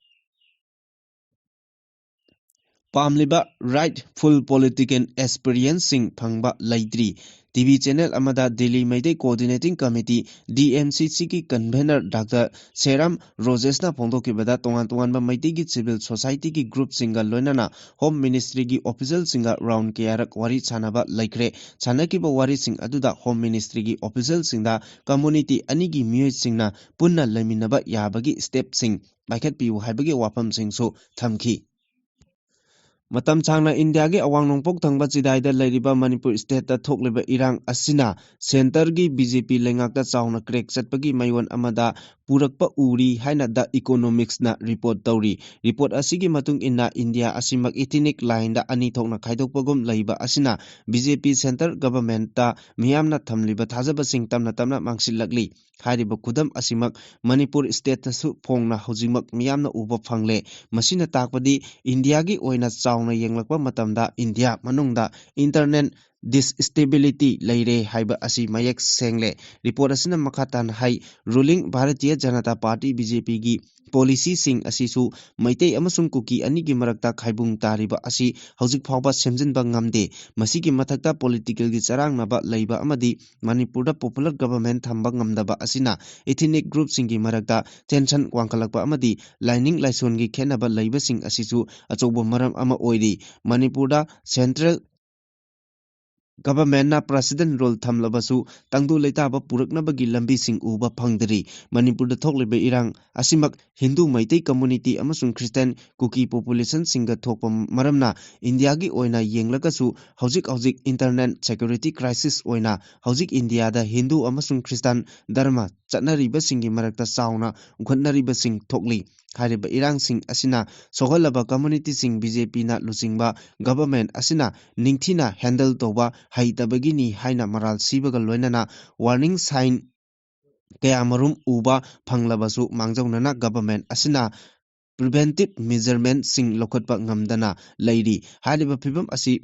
ꯄꯥꯝꯂꯤꯕ rightful political aspirationꯁꯤꯡ ꯐꯪꯕ ꯂꯩꯇ꯭ꯔꯤ꯫ ꯇꯤ ꯚꯤ ꯆꯦꯅꯦꯜ ꯑꯃꯗ Delhi Meitei coordinating committee, D M C ꯁꯤꯒꯤ ꯀꯟꯚꯦꯅꯔ ꯗꯥꯛꯇꯔ ꯁꯦꯔꯥꯝ ꯔꯣꯖꯦꯁꯅ ꯐꯣꯡꯗꯣꯛꯈꯤꯕꯗ, ꯇꯣꯉꯥꯟ ꯇꯣꯉꯥꯟꯕ ꯃꯩꯇꯩꯒꯤ ꯁꯤꯚꯤꯜ ꯁꯣꯁꯥꯏꯇꯤꯒꯤ ꯒ꯭ꯔꯨꯞꯁꯤꯡꯒ ꯂꯣꯏꯅꯅ ꯍꯣꯝ ꯃꯤꯅꯤꯁꯇ꯭ꯔꯤꯒꯤ ꯑꯣꯐꯤꯁꯤꯌꯦꯜꯁꯤꯡꯒ ꯔꯥꯎꯟ ꯀꯌꯥꯔꯛ ꯋꯥꯔꯤ ꯁꯥꯟꯅꯕ ꯂꯩꯈ꯭ꯔꯦ꯫ ꯁꯥꯟꯅꯈꯤꯕ ꯋꯥꯔꯤꯁꯤꯡ ꯑꯗꯨꯗ ꯍꯣꯝ ꯃꯤꯅꯤꯁꯇ꯭ꯔꯤꯒꯤ ꯑꯣꯐꯤꯁꯤꯌꯦꯜꯁꯤꯡꯗ ꯀꯝꯃꯨꯅꯤꯇꯤ ꯑꯅꯤꯒꯤ ꯃꯤꯑꯣꯏꯁꯤꯡꯅ ꯄꯨꯟꯅ ꯂꯩꯃꯤꯟꯅꯕ ꯌꯥꯕꯒꯤ ꯁ꯭ꯇꯦꯞꯁꯤꯡ ꯄꯥꯏꯈꯠꯄꯤꯌꯨ ꯍꯥꯏꯕꯒꯤ ꯋꯥꯐꯝꯁꯤꯡꯁꯨ ꯊꯝꯈꯤ꯫ ꯃꯇꯝ ꯁꯥꯡꯅ ꯏꯟꯗꯤꯌꯥꯒꯤ ꯑꯋꯥꯡ ꯅꯣꯡꯄꯣꯛ ꯊꯪꯕ ꯆꯤꯗꯥꯏꯗ ꯂꯩꯔꯤꯕ ꯃꯅꯤꯄꯨꯔ ꯁ꯭ꯇꯦꯠꯇ ꯊꯣꯛꯂꯤꯕ ꯏꯔꯥꯡ ꯑꯁꯤꯅ ꯁꯦꯟꯇꯔꯒꯤ ꯕꯤ ꯖꯦ ꯄꯤ ꯂꯩꯉꯥꯛꯇ ꯆꯥꯎꯅ ꯀ꯭ꯔꯦꯛ ꯆꯠꯄꯒꯤ ꯃꯌꯣꯟ ꯑꯃꯗ ꯄꯨꯔꯛꯄ ꯎꯔꯤ ꯍꯥꯏꯅ ꯗ ꯏꯀꯣꯅꯣꯃꯤꯛꯁꯅ ꯔꯤꯄꯣꯔꯠ ꯇꯧꯔꯤ꯫ ꯔꯤꯄꯣꯔꯠ ꯑꯁꯤꯒꯤ ꯃꯇꯨꯡ ꯏꯟꯅ, ꯏꯟꯗꯤꯌꯥ ꯑꯁꯤꯃꯛ ꯏꯊꯤꯅꯤꯛ ꯂꯥꯏꯟꯗ ꯑꯅꯤ ꯊꯣꯛꯅ ꯈꯥꯏꯗꯣꯛꯄꯒꯨꯝ ꯂꯩꯕ ꯑꯁꯤꯅ ꯕꯤ ꯖꯦ ꯄꯤ ꯁꯦꯟꯇꯔ ꯒꯚꯔꯟꯃꯦꯟꯠꯇ ꯃꯤꯌꯥꯝꯅ ꯊꯝꯂꯤꯕ ꯊꯥꯖꯕꯁꯤꯡ ꯇꯞꯅ ꯇꯞꯅ ꯃꯥꯡꯁꯤꯜꯂꯛꯂꯤ꯫ ꯍꯥꯏꯔꯤꯕ ꯈꯨꯗꯝ ꯑꯁꯤꯃꯛ ꯃꯅꯤꯄꯨꯔ ꯁ꯭ꯇꯦꯠꯇꯁꯨ ꯐꯣꯡꯅ ꯍꯧꯖꯤꯛꯃꯛ ꯃꯤꯌꯥꯝꯅ ꯎꯕ ꯐꯪꯂꯦ꯫ ꯃꯁꯤꯅ ꯇꯥꯛꯄꯗꯤ ꯏꯟꯗꯤꯌꯥꯒꯤ ꯑꯣꯏꯅ ꯆꯥꯎꯅ ꯌꯦꯡꯂꯛꯄ ꯃꯇꯝꯗ ꯏꯟꯗꯤꯌꯥ ꯃꯅꯨꯡꯗ ꯏꯟꯇꯔꯅꯦꯜ ꯗꯤꯁꯁ꯭ꯇꯦꯕꯤꯂꯤꯇꯤ ꯂꯩꯔꯦ ꯍꯥꯏꯕ ꯑꯁꯤ ꯃꯌꯦꯛ ꯁꯦꯡꯂꯦ꯫ ꯔꯤꯄꯣꯔꯠ ꯑꯁꯤꯅ ꯃꯈꯥ ꯇꯥꯅ ꯍꯥꯏ, ruling Bharatiya Janata party, B J ꯄꯤꯒꯤ ꯄꯣꯂꯤꯁꯤꯁꯤꯡ ꯑꯁꯤꯁꯨ ꯃꯩꯇꯩ ꯑꯃꯁꯨꯡ ꯀꯨꯀꯤ ꯑꯅꯤꯒꯤ ꯃꯔꯛꯇ ꯈꯥꯏꯕꯨꯡ ꯇꯥꯔꯤꯕ ꯑꯁꯤ ꯍꯧꯖꯤꯛ ꯐꯥꯎꯕ ꯁꯦꯝꯖꯤꯟꯕ ꯉꯝꯗꯦ꯫ ꯃꯁꯤꯒꯤ ꯃꯊꯛꯇ ꯄꯣꯂꯤꯇꯤꯀꯦꯜꯒꯤ ꯆꯔꯥꯡꯅꯕ ꯂꯩꯕ ꯑꯃꯗꯤ ꯃꯅꯤꯄꯨꯔꯗ ꯄꯣꯄꯨꯂꯔ ꯒꯚꯔꯟꯃꯦꯟꯠ ꯊꯝꯕ ꯉꯝꯗꯕ ꯑꯁꯤꯅ ꯏꯊꯤꯅꯤꯛ ꯒ꯭ꯔꯨꯞꯁꯤꯡꯒꯤ ꯃꯔꯛꯇ ꯇꯦꯟꯁꯟ ꯋꯥꯡꯈꯠꯂꯛꯄ ꯑꯃꯗꯤ ꯂꯥꯏꯅꯤꯡ ꯂꯥꯏꯁꯣꯟꯒꯤ ꯈꯦꯠꯅꯕ ꯂꯩꯕꯁꯤꯡ ꯑꯁꯤꯁꯨ ꯑꯆꯧꯕ ꯃꯔꯝ ꯑꯃ ꯑꯣꯏꯔꯤ꯫ ꯃꯅꯤꯄꯨꯔꯗ ꯁꯦꯟꯇ꯭ꯔꯦꯜ ꯒꯚꯔꯟꯃꯦꯟꯠꯅ ꯄ꯭ꯔꯦꯁꯤꯗꯦꯟꯠ ꯔꯨꯜ ꯊꯝꯂꯕꯁꯨ ꯇꯪꯗꯨ ꯂꯩꯇꯥꯕ ꯄꯨꯔꯛꯅꯕꯒꯤ ꯂꯝꯕꯤꯁꯤꯡ ꯎꯕ ꯐꯪꯗꯔꯤ꯫ ꯃꯅꯤꯄꯨꯔꯗ ꯊꯣꯛꯂꯤꯕ ꯏꯔꯥꯡ ꯑꯁꯤꯃꯛ ꯍꯤꯟꯗꯨ, ꯃꯩꯇꯩ ꯀꯝꯃꯨꯅꯤꯇꯤ ꯑꯃꯁꯨꯡ ꯈ꯭ꯔꯤꯁꯇꯤꯌꯥꯟ, ꯀꯨꯀꯤ ꯄꯣꯄꯨꯂꯦꯁꯟꯁꯤꯡꯒ ꯊꯣꯛꯄ ꯃꯔꯝꯅ ꯏꯟꯗꯤꯌꯥꯒꯤ ꯑꯣꯏꯅ ꯌꯦꯡꯂꯒꯁꯨ ꯍꯧꯖꯤꯛ ꯍꯧꯖꯤꯛ ꯏꯟꯇꯔꯅꯦꯜ ꯁꯦꯀ꯭ꯌꯨꯔꯤꯇꯤ ꯀ꯭ꯔꯥꯏꯁꯤꯁ ꯑꯣꯏꯅ ꯍꯧꯖꯤꯛ ꯏꯟꯗꯤꯌꯥꯗ ꯍꯤꯟꯗꯨ ꯑꯃꯁꯨꯡ ꯈ꯭ꯔꯤꯁꯇꯥꯟ ꯙꯔꯃ ꯆꯠꯅꯔꯤꯕꯁꯤꯡꯒꯤ ꯃꯔꯛꯇ ꯆꯥꯎꯅ ꯎꯈꯠꯅꯔꯤꯕꯁꯤꯡ ꯊꯣꯛꯂꯤ꯫ ꯍꯥꯏꯔꯤꯕ ꯏꯔꯥꯡꯁꯤꯡ ꯑꯁꯤꯅ ꯁꯣꯛꯍꯜꯂꯕ ꯀꯝꯃꯨꯅꯤꯇꯤꯁꯤꯡ ꯕꯤ ꯖꯦ ꯄꯤꯅ ꯂꯨꯆꯤꯡꯕ ꯒꯚꯔꯟꯃꯦꯟꯠ ꯑꯁꯤꯅ ꯅꯤꯡꯊꯤꯅ ꯍꯦꯟꯗꯜ ꯇꯧꯕ ꯍꯩꯇꯕꯒꯤꯅꯤ ꯍꯥꯏꯅ ꯃꯔꯥꯜ ꯁꯤꯕꯒ ꯂꯣꯏꯅꯅ ꯋꯥꯔꯅꯤꯡ ꯁꯥꯏꯟ ꯀꯌꯥꯃꯔꯨꯝ ꯎꯕ ꯐꯪꯂꯕꯁꯨ ꯃꯥꯡꯖꯧꯅꯅ ꯒꯚꯔꯟꯃꯦꯟꯠ ꯑꯁꯤꯅ ꯄ꯭ꯔꯤꯚꯦꯟꯇꯤꯚ ꯃꯦꯖꯔꯃꯦꯟꯠꯁꯤꯡ ꯂꯧꯈꯠꯄ ꯉꯝꯗꯅ ꯂꯩꯔꯤ꯫ ꯍꯥꯏꯔꯤꯕ ꯐꯤꯚꯝ ꯑꯁꯤ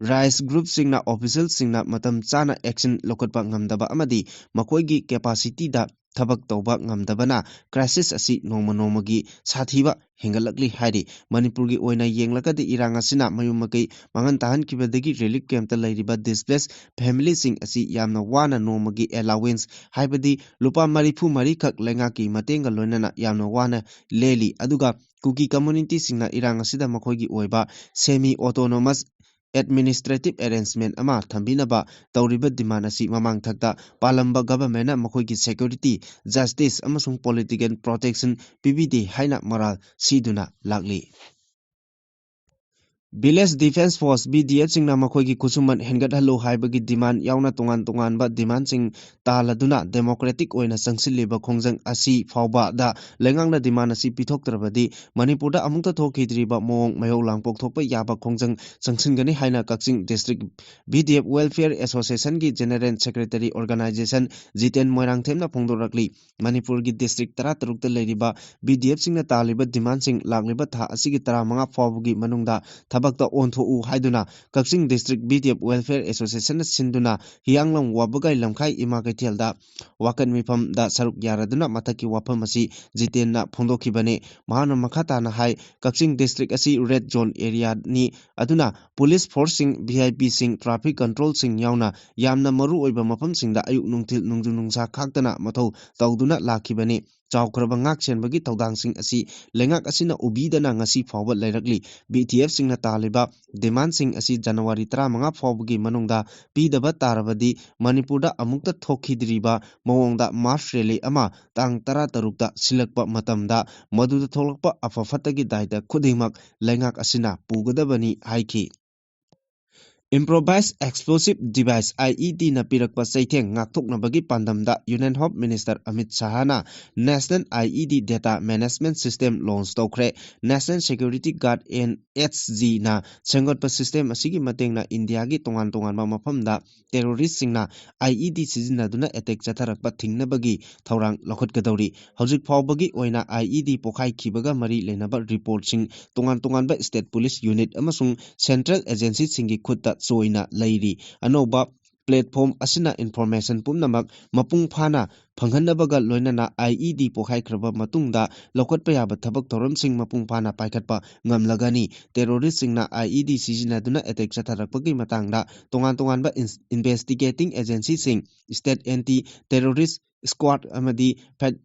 ꯔꯥꯏꯁ ꯒ꯭ꯔꯨꯞꯁꯤꯡꯅ, ꯑꯣꯐꯤꯁꯤꯌꯦꯜꯁꯤꯡꯅ ꯃꯇꯝ ꯆꯥꯅ ꯑꯦꯛꯁꯟ ꯂꯧꯈꯠꯄ ꯉꯝꯗꯕ ꯑꯃꯗꯤ ꯃꯈꯣꯏꯒꯤ ꯀꯦꯄꯥꯁꯤꯇꯤꯗ ꯊꯕꯛ ꯇꯧꯕ ꯉꯝꯗꯕꯅ ꯀ꯭ꯔꯥꯏꯁꯤꯁ ꯑꯁꯤ ꯅꯣꯡꯃ ꯅꯣꯡꯃꯒꯤ ꯁꯥꯊꯤꯕ ꯍꯦꯟꯒꯠꯂꯛꯂꯤ ꯍꯥꯏꯔꯤ꯫ ꯃꯅꯤꯄꯨꯔꯒꯤ ꯑꯣꯏꯅ ꯌꯦꯡꯂꯒꯗꯤ ꯏꯔꯥꯡ ꯑꯁꯤꯅ ꯃꯌꯨꯝ ꯃꯀꯩ ꯃꯥꯡꯍꯟ ꯇꯥꯍꯟꯈꯤꯕꯗꯒꯤ ꯔꯤꯂꯤꯐ ꯀꯦꯝꯞꯇ ꯂꯩꯔꯤꯕ ꯗꯤꯁꯄ꯭ꯂꯦꯁ ꯐꯦꯃꯤꯂꯤꯁꯤꯡ ꯑꯁꯤ ꯌꯥꯝꯅ ꯋꯥꯅ ꯅꯣꯡꯃꯒꯤ ꯑꯦꯂꯥꯋꯦꯟꯁ ꯍꯥꯏꯕꯗꯤ ꯂꯨꯄꯥ ꯃꯔꯤꯐꯨ ꯃꯔꯤꯈꯛ ꯂꯩꯉꯥꯛꯀꯤ ꯃꯇꯦꯡꯒ ꯂꯣꯏꯅꯅ ꯌꯥꯝꯅ ꯋꯥꯅ ꯂꯦꯜꯂꯤ꯫ ꯑꯗꯨꯒ ꯀꯨꯀꯤ ꯀꯝꯃ꯭ꯌꯨꯅꯤꯇꯤꯁꯤꯡꯅ ꯏꯔꯥꯡ ꯑꯁꯤꯗ ꯃꯈꯣꯏꯒꯤ ꯑꯣꯏꯕ ꯁꯦꯃꯤ ꯑꯣꯇꯣꯅꯣꯃꯁ ꯑꯦꯗꯃꯤꯅꯤꯁꯇ꯭ꯔꯦꯇꯤꯚ ꯑꯦꯔꯦꯟꯖꯃꯦꯟ ꯑꯃ ꯊꯝꯕꯤꯅꯕ ꯇꯧꯔꯤꯕ ꯗꯤꯃꯥꯟ ꯑꯁꯤ ꯃꯃꯥꯡꯊꯛꯇ ꯄꯥꯜꯂꯝꯕ ꯒꯚꯔꯟꯃꯦꯟꯠꯅ ꯃꯈꯣꯏꯒꯤ ꯁꯦꯀ꯭ꯌꯨꯔꯤꯇꯤ, ꯖꯁꯇꯤꯁ ꯑꯃꯁꯨꯡ ꯄꯣꯂꯤꯇꯤꯀꯦꯜ ꯄ꯭ꯔꯣꯇꯦꯛꯁꯟ ꯄꯤꯕꯤꯗꯦ ꯍꯥꯏꯅ ꯃꯔꯥꯜ ꯁꯤꯗꯨꯅ ꯂꯥꯛꯂꯤ꯫ ꯚꯤꯂꯦꯖ ꯗꯤꯐꯦꯟꯁ ꯐꯣꯔꯁ, ꯚꯤ ꯗꯤ ꯑꯦꯐꯁꯤꯡꯅ ꯃꯈꯣꯏꯒꯤ ꯈꯨꯠꯁꯨꯃꯟ ꯍꯦꯟꯒꯠꯍꯜꯂꯨ ꯍꯥꯏꯕꯒꯤ ꯗꯤꯃꯥꯟ ꯌꯥꯎꯅ ꯇꯣꯉꯥꯟ ꯇꯣꯉꯥꯟꯕ ꯗꯤꯃꯥꯟꯁꯤꯡ ꯇꯥꯍꯜꯂꯗꯨꯅ ꯗꯦꯃꯣꯀ꯭ꯔꯦꯇꯤꯛ ꯑꯣꯏꯅ ꯆꯪꯁꯤꯜꯂꯤꯕ ꯈꯣꯡꯖꯪ ꯑꯁꯤ ꯐꯥꯎꯕꯗ ꯂꯩꯉꯥꯛꯅ ꯗꯤꯃꯥꯟ ꯑꯁꯤ ꯄꯤꯊꯣꯛꯇ꯭ꯔꯕꯗꯤ ꯃꯅꯤꯄꯨꯔꯗ ꯑꯃꯨꯛꯇ ꯊꯣꯛꯈꯤꯗ꯭ꯔꯤꯕ ꯃꯑꯣꯡ ꯃꯌꯧ ꯂꯥꯡꯄꯣꯛ ꯊꯣꯛꯄ ꯌꯥꯕ ꯈꯣꯡꯖꯪ ꯆꯪꯁꯤꯟꯒꯅꯤ ꯍꯥꯏꯅ Kakching district V D F welfare ꯑꯦꯁꯣꯁꯤꯌꯦꯁꯟꯒꯤ ꯖꯦꯅꯔꯦꯜ ꯁꯦꯀ꯭ꯔꯦꯇꯔꯤ ꯑꯣꯔꯒꯅꯥꯏꯖꯦꯁꯟ ꯖꯤꯇꯦꯟ ꯃꯣꯏꯔꯥꯡꯊꯦꯝꯅ ꯐꯣꯡꯗꯣꯔꯛꯂꯤ꯫ ꯃꯅꯤꯄꯨꯔꯒꯤ ꯗꯤꯁꯇ꯭ꯔꯤꯛ ꯇꯔꯥꯇꯔꯨꯛꯇ ꯂꯩꯔꯤꯕ ꯚꯤ ꯗꯤ ꯑꯦꯐꯁꯤꯡꯅ ꯇꯥꯜꯂꯤꯕ ꯗꯤꯃꯥꯟꯁꯤꯡ ꯂꯥꯛꯂꯤꯕ ꯊꯥ ꯑꯁꯤꯒꯤ ꯇꯔꯥꯃꯉꯥ ꯐꯥꯎꯕꯒꯤ ꯃꯅꯨꯡꯗ ꯊꯕꯛꯇ ꯑꯣꯟꯊꯣꯛꯎ ꯍꯥꯏꯗꯨꯅ Kakching district V D F welfare ꯑꯦꯁꯣꯁꯤꯌꯦꯁꯟꯅ ꯁꯤꯟꯗꯨꯅ ꯍꯤꯌꯥꯡꯂꯝ ꯋꯥꯕꯒꯥꯏ ꯂꯝꯈꯥꯏ ꯏꯃꯥ ꯀꯩꯊꯦꯜꯗ ꯋꯥꯀꯠ ꯃꯤꯐꯝꯗ ꯁꯔꯨꯛ ꯌꯥꯔꯗꯨꯅ ꯃꯊꯛꯀꯤ ꯋꯥꯐꯝ ꯑꯁꯤ ꯖꯤꯇꯦꯟꯅ ꯐꯣꯡꯗꯣꯛꯈꯤꯕꯅꯤ꯫ ꯃꯍꯥꯛꯅ ꯃꯈꯥ ꯇꯥꯅ ꯍꯥꯏ, ꯀꯛꯆꯤꯡ ꯗꯤꯁꯇ꯭ꯔꯤꯛ ꯑꯁꯤ ꯔꯦꯗ ꯖꯣꯟ ꯑꯦꯔꯤꯌꯥꯅꯤ, ꯑꯗꯨꯅ ꯄꯨꯂꯤꯁ ꯐꯣꯔꯁꯁꯤꯡ, ꯚꯤ ꯑꯥꯏ ꯄꯤꯁꯤꯡ, ꯇ꯭ꯔꯥꯐꯤꯛ ꯀꯟꯇ꯭ꯔꯣꯜꯁꯤꯡ ꯌꯥꯎꯅ ꯌꯥꯝꯅ ꯃꯔꯨ ꯑꯣꯏꯕ ꯃꯐꯝꯁꯤꯡꯗ ꯑꯌꯨꯛ ꯅꯨꯡꯊꯤꯜ ꯅꯣꯡꯖꯨ ꯅꯨꯡꯁꯥ ꯈꯥꯛꯇꯅ ꯃꯊꯧ ꯇꯧꯗꯨꯅ ꯂꯥꯛꯈꯤꯕꯅꯤ꯫ ꯆꯥꯎꯈ꯭ꯔꯕ ꯉꯥꯛ ꯁꯦꯟꯕꯒꯤ ꯊꯧꯗꯥꯡꯁꯤꯡ ꯑꯁꯤ ꯂꯩꯉꯥꯛ ꯑꯁꯤꯅ ꯎꯕꯤꯗꯅ ꯉꯁꯤ ꯐꯥꯎꯕ ꯂꯩꯔꯛꯂꯤ꯫ ꯚꯤ ꯗꯤ ꯑꯦꯐꯁꯤꯡꯅ ꯇꯥꯜꯂꯤꯕ ꯗꯤꯃꯥꯟꯁꯤꯡ ꯑꯁꯤ ꯖꯅꯋꯥꯔꯤ ꯇꯔꯥꯃꯉꯥ ꯐꯥꯎꯕꯒꯤ ꯃꯅꯨꯡꯗ ꯄꯤꯗꯕ ꯇꯥꯔꯕꯗꯤ ꯃꯅꯤꯄꯨꯔꯗ ꯑꯃꯨꯛꯇ ꯊꯣꯛꯈꯤꯗ꯭ꯔꯤꯕ ꯃꯑꯣꯡꯗ ꯃꯥꯔꯆ ꯔꯦꯂꯤ ꯑꯃ ꯇꯥꯡ ꯇꯔꯥꯇꯔꯨꯛꯇ ꯁꯤꯜꯂꯛꯄ ꯃꯇꯝꯗ ꯃꯗꯨꯗ ꯊꯣꯛꯂꯛꯄ ꯑꯐ ꯐꯠꯇꯒꯤ ꯗꯥꯏꯇ ꯈꯨꯗꯤꯡꯃꯛ ꯂꯩꯉꯥꯛ ꯑꯁꯤꯅ ꯄꯨꯒꯗꯕꯅꯤ ꯍꯥꯏꯈꯤ꯫ Improvised Explosive Device, IED ꯅ ꯄꯤꯔꯛꯄ ꯆꯩꯊꯦꯡ ꯉꯥꯛꯊꯣꯛꯅꯕꯒꯤ ꯄꯥꯟꯗꯝꯗ Union Home Minister Amit ꯁꯍꯥꯅ National IED Data Management System launch ꯇꯧꯈ꯭ꯔꯦ꯫ National Security Guard, NSG ꯅ ꯁꯦꯝꯒꯠꯄ system ꯑꯁꯤꯒꯤ ꯃꯇꯦꯡꯅ ꯏꯟꯗꯤꯌꯥꯒꯤ ꯇꯣꯉꯥꯟ ꯇꯣꯉꯥꯟꯕ ꯃꯐꯝꯗ terrorist ꯁꯤꯡꯅ IED ꯁꯤꯖꯤꯟꯅꯗꯨꯅ attack ꯆꯠꯊꯔꯛꯄ ꯊꯤꯡꯅꯕꯒꯤ ꯊꯧꯔꯥꯡ ꯂꯧꯈꯠꯀꯗꯧꯔꯤ꯫ ꯍꯧꯖꯤꯛ ꯐꯥꯎꯕꯒꯤ ꯑꯣꯏꯅ IED ꯄꯣꯈꯥꯏꯈꯤꯕꯒ ꯃꯔꯤ ꯂꯩꯅꯕ report ꯁꯤꯡ ꯇꯣꯉꯥꯟ ꯇꯣꯉꯥꯟꯕ state police unit ꯑꯃꯁꯨꯡ central agency ꯁꯤꯡꯒꯤ ꯈꯨꯠꯇ ꯆꯣꯏꯅ ꯂꯩꯔꯤ꯫ ꯑꯅꯧꯕ platform ꯑꯁꯤꯅ information ꯄꯨꯝꯅꯃꯛ ꯃꯄꯨꯡ ꯐꯥꯅ ꯐꯪꯍꯟꯅꯕꯒ ꯂꯣꯏꯅꯅ IED ꯄꯣꯈꯥꯏꯈ꯭ꯔꯕ ꯃꯇꯨꯡꯗ ꯂꯧꯈꯠꯄ ꯌꯥꯕ ꯊꯕꯛ ꯊꯧꯔꯝꯁꯤꯡ ꯃꯄꯨꯡ ꯐꯥꯅ ꯄꯥꯏꯈꯠꯄ ꯉꯝꯂꯒꯅꯤ꯫ Terrorist ꯁꯤꯡꯅ IED ꯁꯤꯖꯤꯟꯅꯗꯨꯅ attack ꯆꯠꯊꯔꯛꯄꯒꯤ ꯃꯇꯥꯡꯗ ꯇꯣꯉꯥꯟ ꯇꯣꯉꯥꯟꯕ ꯏꯟ-, investigating agency ꯁꯤꯡ, state anti terrorist squad ꯑꯃꯗꯤ fed-,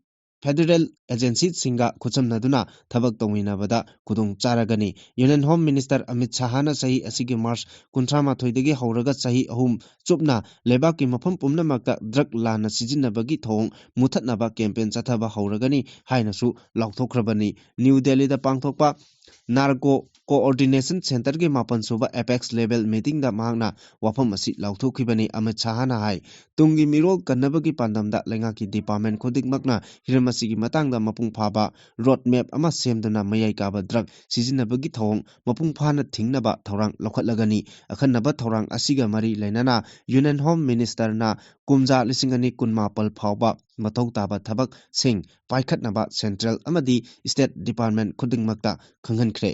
federal agency ꯁꯤꯡꯒ ꯈꯨꯠꯁꯝꯅꯗꯨꯅ ꯊꯕꯛ ꯇꯧꯃꯤꯟꯅꯕꯗ ꯈꯨꯗꯣꯡ ꯆꯥꯔꯒꯅꯤ꯫ Union Home Minister ꯑꯃꯤꯠ ꯁꯍꯥꯅ ꯆꯍꯤ ꯑꯁꯤꯒꯤ March ꯀꯨꯟꯊ꯭ꯔꯥ ꯃꯥꯊꯣꯏꯗꯒꯤ ꯍꯧꯔꯒ ꯆꯍꯤ ꯑꯍꯨꯝ ꯆꯨꯞꯅ ꯂꯩꯕꯥꯛꯀꯤ ꯃꯐꯝ ꯄꯨꯝꯅꯃꯛꯇ drug ꯂꯥꯟꯅ ꯁꯤꯖꯤꯟꯅꯕꯒꯤ ꯊꯧꯑꯣꯡ ꯃꯨꯊꯠꯅꯕ campaign ꯆꯠꯊꯕ ꯍꯧꯔꯒꯅꯤ ꯍꯥꯏꯅꯁꯨ ꯂꯥꯎꯊꯣꯛꯈ꯭ꯔꯕꯅꯤ꯫ ꯅ꯭ꯌꯨ ꯗꯦꯜꯂꯤꯗ ꯄꯥꯡꯊꯣꯛꯄ Narco Coordination Centre ꯒꯤ ꯃꯥꯄꯟ ꯁꯨꯕ apex level meeting ꯗ ꯃꯍꯥꯛꯅ ꯋꯥꯐꯝ ꯑꯁꯤ ꯂꯥꯎꯊꯣꯛꯈꯤꯕꯅꯤ꯫ ꯑꯃꯤꯠ ꯁꯍꯥꯅ ꯍꯥꯏ, ꯇꯨꯡꯒꯤ ꯃꯤꯔꯣꯜ ꯀꯟꯅꯕꯒꯤ ꯄꯥꯟꯗꯝꯗ ꯂꯩꯉꯥꯛꯀꯤ department ꯈꯨꯗꯤꯡꯃꯛꯅ ꯍꯤꯔꯝ ꯑꯁꯤꯒꯤ ꯃꯇꯥꯡꯗ ꯃꯄꯨꯡ ꯐꯥꯕ road map ꯑꯃ ꯁꯦꯝꯗꯨꯅ ꯃꯌꯥꯏ ꯀꯥꯕ drug ꯁꯤꯖꯤꯟꯅꯕꯒꯤ ꯊꯧꯑꯣꯡ ꯃꯄꯨꯡ ꯐꯥꯅ ꯊꯤꯡꯅꯕ ꯊꯧꯔꯥꯡ ꯂꯧꯈꯠꯂꯒꯅꯤ꯫ ꯑꯈꯟꯅꯕ ꯊꯧꯔꯥꯡ ꯑꯁꯤꯒ ꯃꯔꯤ ꯂꯩꯅꯅ Union Home Minister ꯅ ꯀꯨꯝꯖꯥ ꯂꯤꯁꯤꯡ ꯑꯅꯤ ꯀꯨꯟꯃꯥꯄꯜ ꯐꯥꯎꯕ ꯃꯊꯧ ꯇꯥꯕ ꯊꯕꯛꯁꯤꯡ ꯄꯥꯏꯈꯠꯅꯕ central ꯑꯃꯗꯤ state department ꯈꯨꯗꯤꯡꯃꯛꯇ ꯈꯪꯍꯟꯈ꯭ꯔꯦ꯫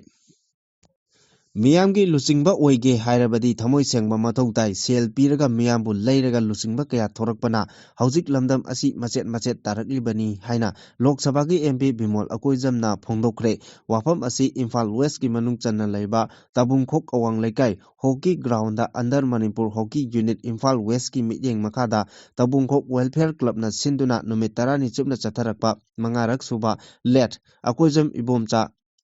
ꯃꯤꯌꯥꯝꯒꯤ ꯂꯨꯆꯤꯡꯕ ꯑꯣꯏꯒꯦ ꯍꯥꯏꯔꯕꯗꯤ ꯊꯃꯣꯏ ꯁꯦꯡꯕ ꯃꯊꯧ ꯇꯥꯏ꯫ ꯁꯦꯜ ꯄꯤꯔꯒ ꯃꯤꯌꯥꯝꯕꯨ ꯂꯩꯔꯒ ꯂꯨꯆꯤꯡꯕ ꯀꯌꯥ ꯊꯣꯔꯛꯄꯅ ꯍꯧꯖꯤꯛ ꯂꯝꯗꯝ ꯑꯁꯤ ꯃꯆꯦꯠ ꯃꯆꯦꯠ ꯇꯥꯔꯛꯂꯤꯕꯅꯤ ꯍꯥꯏꯅ ꯂꯣꯛ ꯁꯚꯥꯒꯤ MP ꯕꯤꯃꯣꯜ ꯑꯀꯣꯏꯖꯝꯅ ꯐꯣꯡꯗꯣꯛꯈ꯭ꯔꯦ꯫ ꯋꯥꯐꯝ ꯑꯁꯤ ꯏꯝꯐꯥꯜ West ꯀꯤ ꯃꯅꯨꯡ ꯆꯟꯅ ꯂꯩꯕ ꯇꯥꯕꯨꯡꯈꯣꯛ ꯑꯋꯥꯡ ꯂꯩꯀꯥꯏ hockey ground ꯗ under Manipur Hockey Unit Imphal West ꯀꯤ ꯃꯤꯠꯌꯦꯡ ꯃꯈꯥꯗ ꯇꯥꯕꯨꯡꯈꯣꯛ Welfare Club ꯅ ꯁꯤꯟꯗꯨꯅ ꯅꯨꯃꯤꯠ ꯇꯔꯥꯅꯤ ꯆꯨꯞꯅ ꯆꯠꯊꯔꯛꯄ ꯃꯉꯥꯔꯛ ꯁꯨꯕ ꯂꯦꯠ ꯑꯀꯣꯏꯖꯝ ꯏꯕꯣꯝꯆꯥ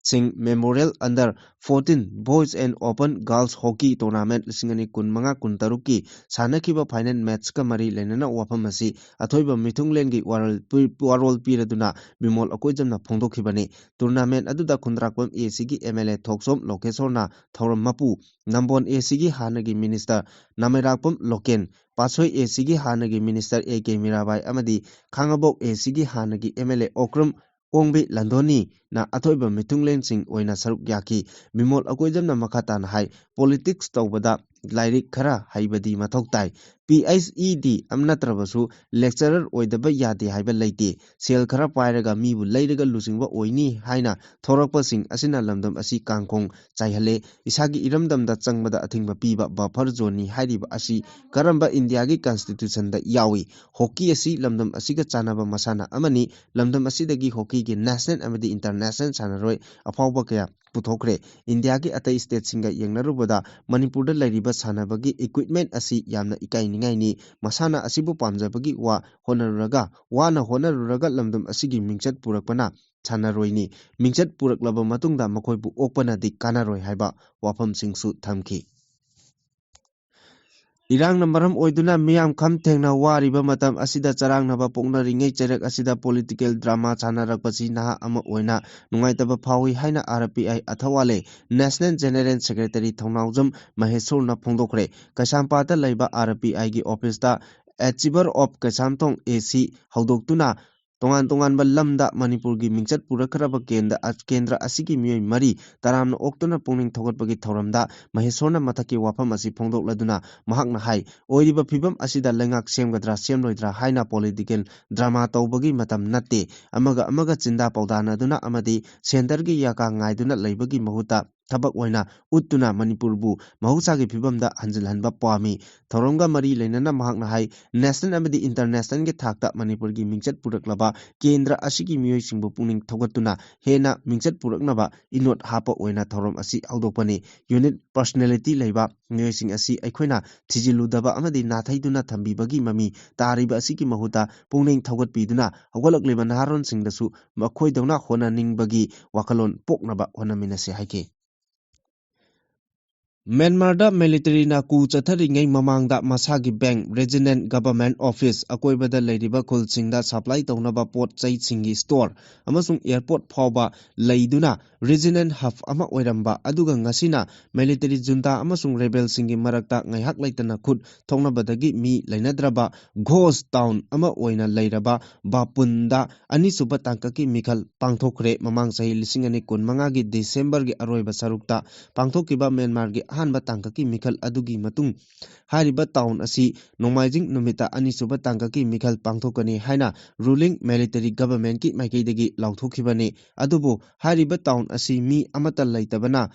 ꯁꯤꯡ Memorial Under fourteen Boys and Open Girls Hockey Tournament ꯂꯤꯁꯤꯡ ꯑꯅꯤ ꯀꯨꯟꯃꯉꯥ ꯀꯨꯟꯇꯔꯨꯛꯀꯤ ꯁꯥꯟꯅꯈꯤꯕ final matchꯀ ꯃꯔꯤ ꯂꯩꯅꯅ ꯋꯥꯐꯝ ꯑꯁꯤ ꯑꯊꯣꯏꯕ ꯃꯤꯊꯨꯡꯂꯦꯟꯒꯤ ꯋꯥꯔꯣꯜ ꯄꯤ-, ꯋꯥꯔꯣꯜ ꯄꯤꯔꯗꯨꯅ ꯕꯤꯃꯣꯜ ꯑꯀꯣꯏꯖꯝꯅ ꯐꯣꯡꯗꯣꯛꯈꯤꯕꯅꯤ꯫ Tournament ꯑꯗꯨꯗ ꯈꯨꯟꯗ꯭ꯔꯥꯛꯄꯝ A Cꯒꯤ M L A ꯊꯣꯛꯆꯣꯝ ꯂꯣꯀꯦꯁꯣꯔꯅ ꯊꯧꯔꯝ ꯃꯄꯨ, ꯅꯝꯕꯣꯟ A Cꯒꯤ ꯍꯥꯟꯅꯒꯤ minister ꯅꯥꯃꯩꯔꯥꯛꯄꯝ ꯂꯣꯀꯦꯟ, ꯄꯥꯠꯁꯣꯏ A Cꯒꯤ ꯍꯥꯟꯅꯒꯤ minister A K ꯃꯤꯔꯥꯕꯥꯏ ꯑꯃꯗꯤ ꯈꯥꯡꯉꯕꯣꯛ A Cꯒꯤ ꯍꯥꯟꯅꯒꯤ M L A ꯑꯣꯀ꯭ꯔꯝ ꯑꯣꯡꯕꯤ ꯂꯟꯗꯣꯅꯤꯅ ꯑꯊꯣꯏꯕ ꯃꯤꯊꯨꯡꯂꯦꯟꯁꯤꯡ ꯑꯣꯏꯅ ꯁꯔꯨꯛ ꯌꯥꯈꯤ꯫ ꯕꯤꯃꯣꯜ ꯑꯀꯣꯏꯖꯝꯅ ꯃꯈꯥ ꯇꯥꯅ ꯍꯥꯏ, politics ꯇꯧꯕꯗ ꯂꯥꯏꯔꯤꯛ ꯈꯔ ꯍꯩꯕꯗꯤ ꯃꯊꯧ ꯇꯥꯏ꯫ P H D ꯑꯃ ꯅꯠꯇ꯭ꯔꯕꯁꯨ lecturer ꯑꯣꯏꯗꯕ ꯌꯥꯗꯦ ꯍꯥꯏꯕ ꯂꯩꯇꯦ꯫ ꯁꯦꯜ ꯈꯔ ꯄꯥꯏꯔꯒ ꯃꯤꯕꯨ ꯂꯩꯔꯒ ꯂꯨꯆꯤꯡꯕ ꯑꯣꯏꯅꯤ ꯍꯥꯏꯅ ꯊꯣꯔꯛꯄꯁꯤꯡ ꯑꯁꯤꯅ ꯂꯝꯗꯝ ꯑꯁꯤ ꯀꯥꯡꯈꯣꯡ ꯆꯥꯏꯍꯜꯂꯦ꯫ ꯏꯁꯥꯒꯤ ꯏꯔꯝꯗꯝꯗ ꯆꯪꯕꯗ ꯑꯊꯤꯡꯕ ꯄꯤꯕ buffer zoneꯅꯤ ꯍꯥꯏꯔꯤꯕ ꯑꯁꯤ ꯀꯔꯝꯕ ꯏꯟꯗꯤꯌꯥꯒꯤ constitutionꯗ ꯌꯥꯎꯏ? Hockey ꯑꯁꯤ ꯂꯝꯗꯝ ꯑꯁꯤꯒ ꯆꯥꯟꯅꯕ ꯃꯁꯥꯟꯅ ꯑꯃꯅꯤ꯫ ꯂꯝꯗꯝ ꯑꯁꯤꯗꯒꯤ hockeyꯒꯤ national ꯑꯃꯗꯤ international ꯁꯥꯟꯅꯔꯣꯏ ꯑꯐꯥꯎꯕ ꯀꯌꯥ ꯄꯨꯊꯣꯛꯈ꯭ꯔꯦ꯫ ꯏꯟꯗꯤꯌꯥꯒꯤ ꯑꯇꯩ stateꯁꯤꯡꯒ ꯌꯦꯡꯅꯔꯨꯕꯗ ꯃꯅꯤꯄꯨꯔꯗ ꯂꯩꯔꯤꯕ ꯁꯥꯟꯅꯕꯒꯤ equipment ꯑꯁꯤ ꯌꯥꯝꯅ ꯏꯀꯥꯏꯅꯤꯡꯉꯥꯏꯅꯤ꯫ ꯃꯁꯥꯟꯅ ꯑꯁꯤꯕꯨ ꯄꯥꯝꯖꯕꯒꯤ ꯋꯥ ꯍꯣꯠꯅꯔꯨꯔꯒ, ꯋꯥꯅ ꯍꯣꯠꯅꯔꯨꯔꯒ ꯂꯝꯗꯝ ꯑꯁꯤꯒꯤ ꯃꯤꯡꯆꯠ ꯄꯨꯔꯛꯄꯅ ꯁꯥꯟꯅꯔꯣꯏꯅꯤ꯫ ꯃꯤꯡꯆꯠ ꯄꯨꯔꯛꯂꯕ ꯃꯇꯨꯡꯗ ꯃꯈꯣꯏꯕꯨ ꯑꯣꯛꯄꯅꯗꯤ ꯀꯥꯟꯅꯔꯣꯏ ꯍꯥꯏꯕ ꯋꯥꯐꯝꯁꯤꯡꯁꯨ ꯊꯝꯈꯤ꯫ ꯏꯔꯥꯡꯅ ꯃꯔꯝ ꯑꯣꯏꯗꯨꯅ ꯃꯤꯌꯥꯝ ꯈꯝ ꯊꯦꯡꯅ ꯋꯥꯔꯤꯕ ꯃꯇꯝ ꯑꯁꯤꯗ ꯆꯔꯥꯡꯅꯕ ꯄꯣꯛꯅꯔꯤꯉꯩ ꯆꯩꯔꯛ ꯑꯁꯤꯗ political drama ꯁꯥꯟꯅꯔꯛꯄꯁꯤ ꯅꯍꯥ ꯑꯃ ꯑꯣꯏꯅ ꯅꯨꯡꯉꯥꯏꯇꯕ ꯐꯥꯎꯏ ꯍꯥꯏꯅ R P I ꯑꯊꯋꯥꯂꯦ National General Secretary ꯊꯧꯅꯥꯎꯖꯝ ꯃꯍꯦꯁꯣꯔꯅ ꯐꯣꯡꯗꯣꯛꯈ꯭ꯔꯦ꯫ ꯀꯩꯁꯥꯝꯄꯥꯠꯇ ꯂꯩꯕ R P Iꯒꯤ officeꯇ Achiever of Keishamthong A C ꯍꯧꯗꯣꯛꯇꯨꯅ ꯇꯣꯉꯥꯟ ꯇꯣꯉꯥꯟꯕ ꯂꯝꯗ ꯃꯅꯤꯄꯨꯔꯒꯤ ꯃꯤꯡꯆꯠ ꯄꯨꯔꯛꯈ꯭ꯔꯕ ꯀꯦꯟꯗ-, ꯀꯦꯟꯗ꯭ꯔ ꯑꯁꯤꯒꯤ ꯃꯤꯑꯣꯏ ꯃꯔꯤ ꯇꯔꯥꯝꯅ ꯑꯣꯛꯇꯨꯅ ꯄꯨꯛꯅꯤꯡ ꯊꯧꯒꯠꯄꯒꯤ ꯊꯧꯔꯝꯗ ꯃꯍꯦꯁꯣꯔꯅ ꯃꯊꯛꯀꯤ ꯋꯥꯐꯝ ꯑꯁꯤ ꯐꯣꯡꯗꯣꯛꯂꯗꯨꯅ ꯃꯍꯥꯛꯅ ꯍꯥꯏ, ꯑꯣꯏꯔꯤꯕ ꯐꯤꯕꯝ ꯑꯁꯤꯗ ꯂꯩꯉꯥꯛ ꯁꯦꯝꯒꯗ꯭ꯔꯥ ꯁꯦꯝꯂꯣꯏꯗ꯭ꯔꯥ ꯍꯥꯏꯅ political drama ꯇꯧꯕꯒꯤ ꯃꯇꯝ ꯅꯠꯇꯦ꯫ ꯑꯃꯒ ꯑꯃꯒ ꯆꯤꯟꯗꯥ ꯄꯥꯎꯗꯥꯅꯗꯨꯅ ꯑꯃꯗꯤ centreꯒꯤ ꯌꯥꯀꯥ ꯉꯥꯏꯗꯨꯅ ꯂꯩꯕꯒꯤ ꯃꯍꯨꯠꯇ ꯊꯕꯛ ꯑꯣꯏꯅ ꯎꯠꯇꯨꯅ ꯃꯅꯤꯄꯨꯔꯕꯨ ꯃꯍꯧꯁꯥꯒꯤ ꯐꯤꯕꯝꯗ ꯍꯟꯖꯤꯜꯍꯟꯕ ꯄꯥꯝꯃꯤ꯫ ꯊꯧꯔꯝꯒ ꯃꯔꯤ ꯂꯩꯅꯅ ꯃꯍꯥꯛꯅ ꯍꯥꯏ, national ꯑꯃꯗꯤ internationalꯒꯤ ꯊꯥꯛꯇ ꯃꯅꯤꯄꯨꯔꯒꯤ ꯃꯤꯡꯆꯠ ꯄꯨꯔꯛꯂꯕ ꯀꯦꯟꯗ꯭ꯔ ꯑꯁꯤꯒꯤ ꯃꯤꯑꯣꯏꯁꯤꯡꯕꯨ ꯄꯨꯛꯅꯤꯡ ꯊꯧꯒꯠꯇꯨꯅ ꯍꯦꯟꯅ ꯃꯤꯡꯆꯠ ꯄꯨꯔꯛꯅꯕ ꯏꯅꯣꯠ ꯍꯥꯞꯄ ꯑꯣꯏꯅ ꯊꯧꯔꯝ ꯑꯁꯤ ꯍꯧꯗꯣꯛꯄꯅꯤ꯫ Unique personality ꯂꯩꯕ ꯃꯤꯑꯣꯏꯁꯤꯡ ꯑꯁꯤ ꯑꯩꯈꯣꯏꯅ ꯊꯤꯖꯤꯜꯂꯨꯗꯕ ꯑꯃꯗꯤ ꯅꯥꯊꯩꯗꯨꯅ ꯊꯝꯕꯤꯕꯒꯤ ꯃꯃꯤ ꯇꯥꯔꯤꯕ ꯑꯁꯤꯒꯤ ꯃꯍꯨꯠꯇ ꯄꯨꯛꯅꯤꯡ ꯊꯧꯒꯠꯄꯤꯗꯨꯅ ꯍꯧꯒꯠꯂꯛꯂꯤꯕ ꯅꯍꯥꯔꯣꯟꯁꯤꯡꯗꯁꯨ ꯃꯈꯣꯏꯗꯧꯅ ꯍꯣꯠꯅꯅꯤꯡꯕꯒꯤ ꯋꯥꯈꯜꯂꯣꯟ ꯄꯣꯛꯅꯕ ꯍꯣꯠꯅꯃꯤꯟꯅꯁꯤ ꯍꯥꯏꯈꯤ꯫ ꯃ꯭ꯌꯥꯟꯃꯥꯔꯗ ꯃꯤꯂꯤꯇꯔꯤꯅ ꯀꯨ ꯆꯠꯊꯔꯤꯉꯩ ꯃꯃꯥꯡꯗ ꯃꯁꯥꯒꯤ ꯕꯦꯡꯛ, ꯔꯤꯖꯅꯦꯜ ꯒꯚꯔꯟꯃꯦꯟꯠ ꯑꯣꯐꯤꯁ, ꯑꯀꯣꯏꯕꯗ ꯂꯩꯔꯤꯕ ꯈꯨꯜꯁꯤꯡꯗ ꯁꯄ꯭ꯂꯥꯏ ꯇꯧꯅꯕ ꯄꯣꯠ ꯆꯩꯁꯤꯡꯒꯤ ꯁ꯭ꯇꯣꯔ ꯑꯃꯁꯨꯡ ꯑꯦꯌꯔꯄꯣꯔꯠ ꯐꯥꯎꯕ ꯂꯩꯗꯨꯅ ꯔꯤꯖꯅꯦꯜ ꯍꯕ ꯑꯃ ꯑꯣꯏꯔꯝꯕ ꯑꯗꯨꯒ ꯉꯁꯤꯅ ꯃꯤꯂꯤꯇꯔꯤ ꯖꯨꯟꯇꯥ ꯑꯃꯁꯨꯡ ꯔꯦꯕꯦꯜꯁꯤꯡꯒꯤ ꯃꯔꯛꯇ ꯉꯥꯏꯍꯥꯛ ꯂꯩꯇꯅ ꯈꯨꯠ ꯊꯣꯛꯅꯕꯗꯒꯤ ꯃꯤ ꯂꯩꯅꯗ꯭ꯔꯕ ꯘꯣꯁ ꯇꯥꯎꯟ ꯑꯃ ꯑꯣꯏꯅ ꯂꯩꯔꯕ ꯕꯥꯄꯨꯟꯗ ꯑꯅꯤꯁꯨꯕ ꯇꯥꯡꯀꯛꯀꯤ ꯃꯤꯈꯜ ꯄꯥꯡꯊꯣꯛꯈ꯭ꯔꯦ꯫ ꯃꯃꯥꯡ ꯆꯍꯤ ꯂꯤꯁꯤꯡ ꯑꯅꯤ ꯀꯨꯟꯃꯉꯥꯒꯤ ꯗꯤꯁꯦꯝꯕꯔꯒꯤ ꯑꯔꯣꯏꯕ ꯁꯔꯨꯛꯇ ꯄꯥꯡꯊꯣꯛꯈꯤꯕ ꯃ꯭ꯌꯥꯟꯃꯥꯔꯒꯤ ꯑꯍꯥꯟꯕ ꯇꯥꯡꯀꯛꯀꯤ ꯃꯤꯈꯜ ꯑꯗꯨꯒꯤ ꯃꯇꯨꯡ ꯍꯥꯏꯔꯤꯕ ꯇꯥꯎꯟ ꯑꯁꯤ ꯅꯣꯡꯃꯥꯏꯖꯤꯡ ꯅꯨꯃꯤꯠꯇ ꯑꯅꯤꯁꯨꯕ ꯇꯥꯡꯀꯛꯀꯤ ꯃꯤꯈꯜ ꯄꯥꯡꯊꯣꯛꯀꯅꯤ ꯍꯥꯏꯅ ruling military governmentꯀꯤ ꯃꯥꯏꯀꯩꯗꯒꯤ ꯂꯥꯎꯊꯣꯛꯈꯤꯕꯅꯤ꯫ ꯑꯗꯨꯕꯨ ꯍꯥꯏꯔꯤꯕ ꯇꯥꯎꯟ ꯑꯁꯤ ꯃꯤ ꯑꯃꯠꯇ ꯂꯩꯇꯕꯅ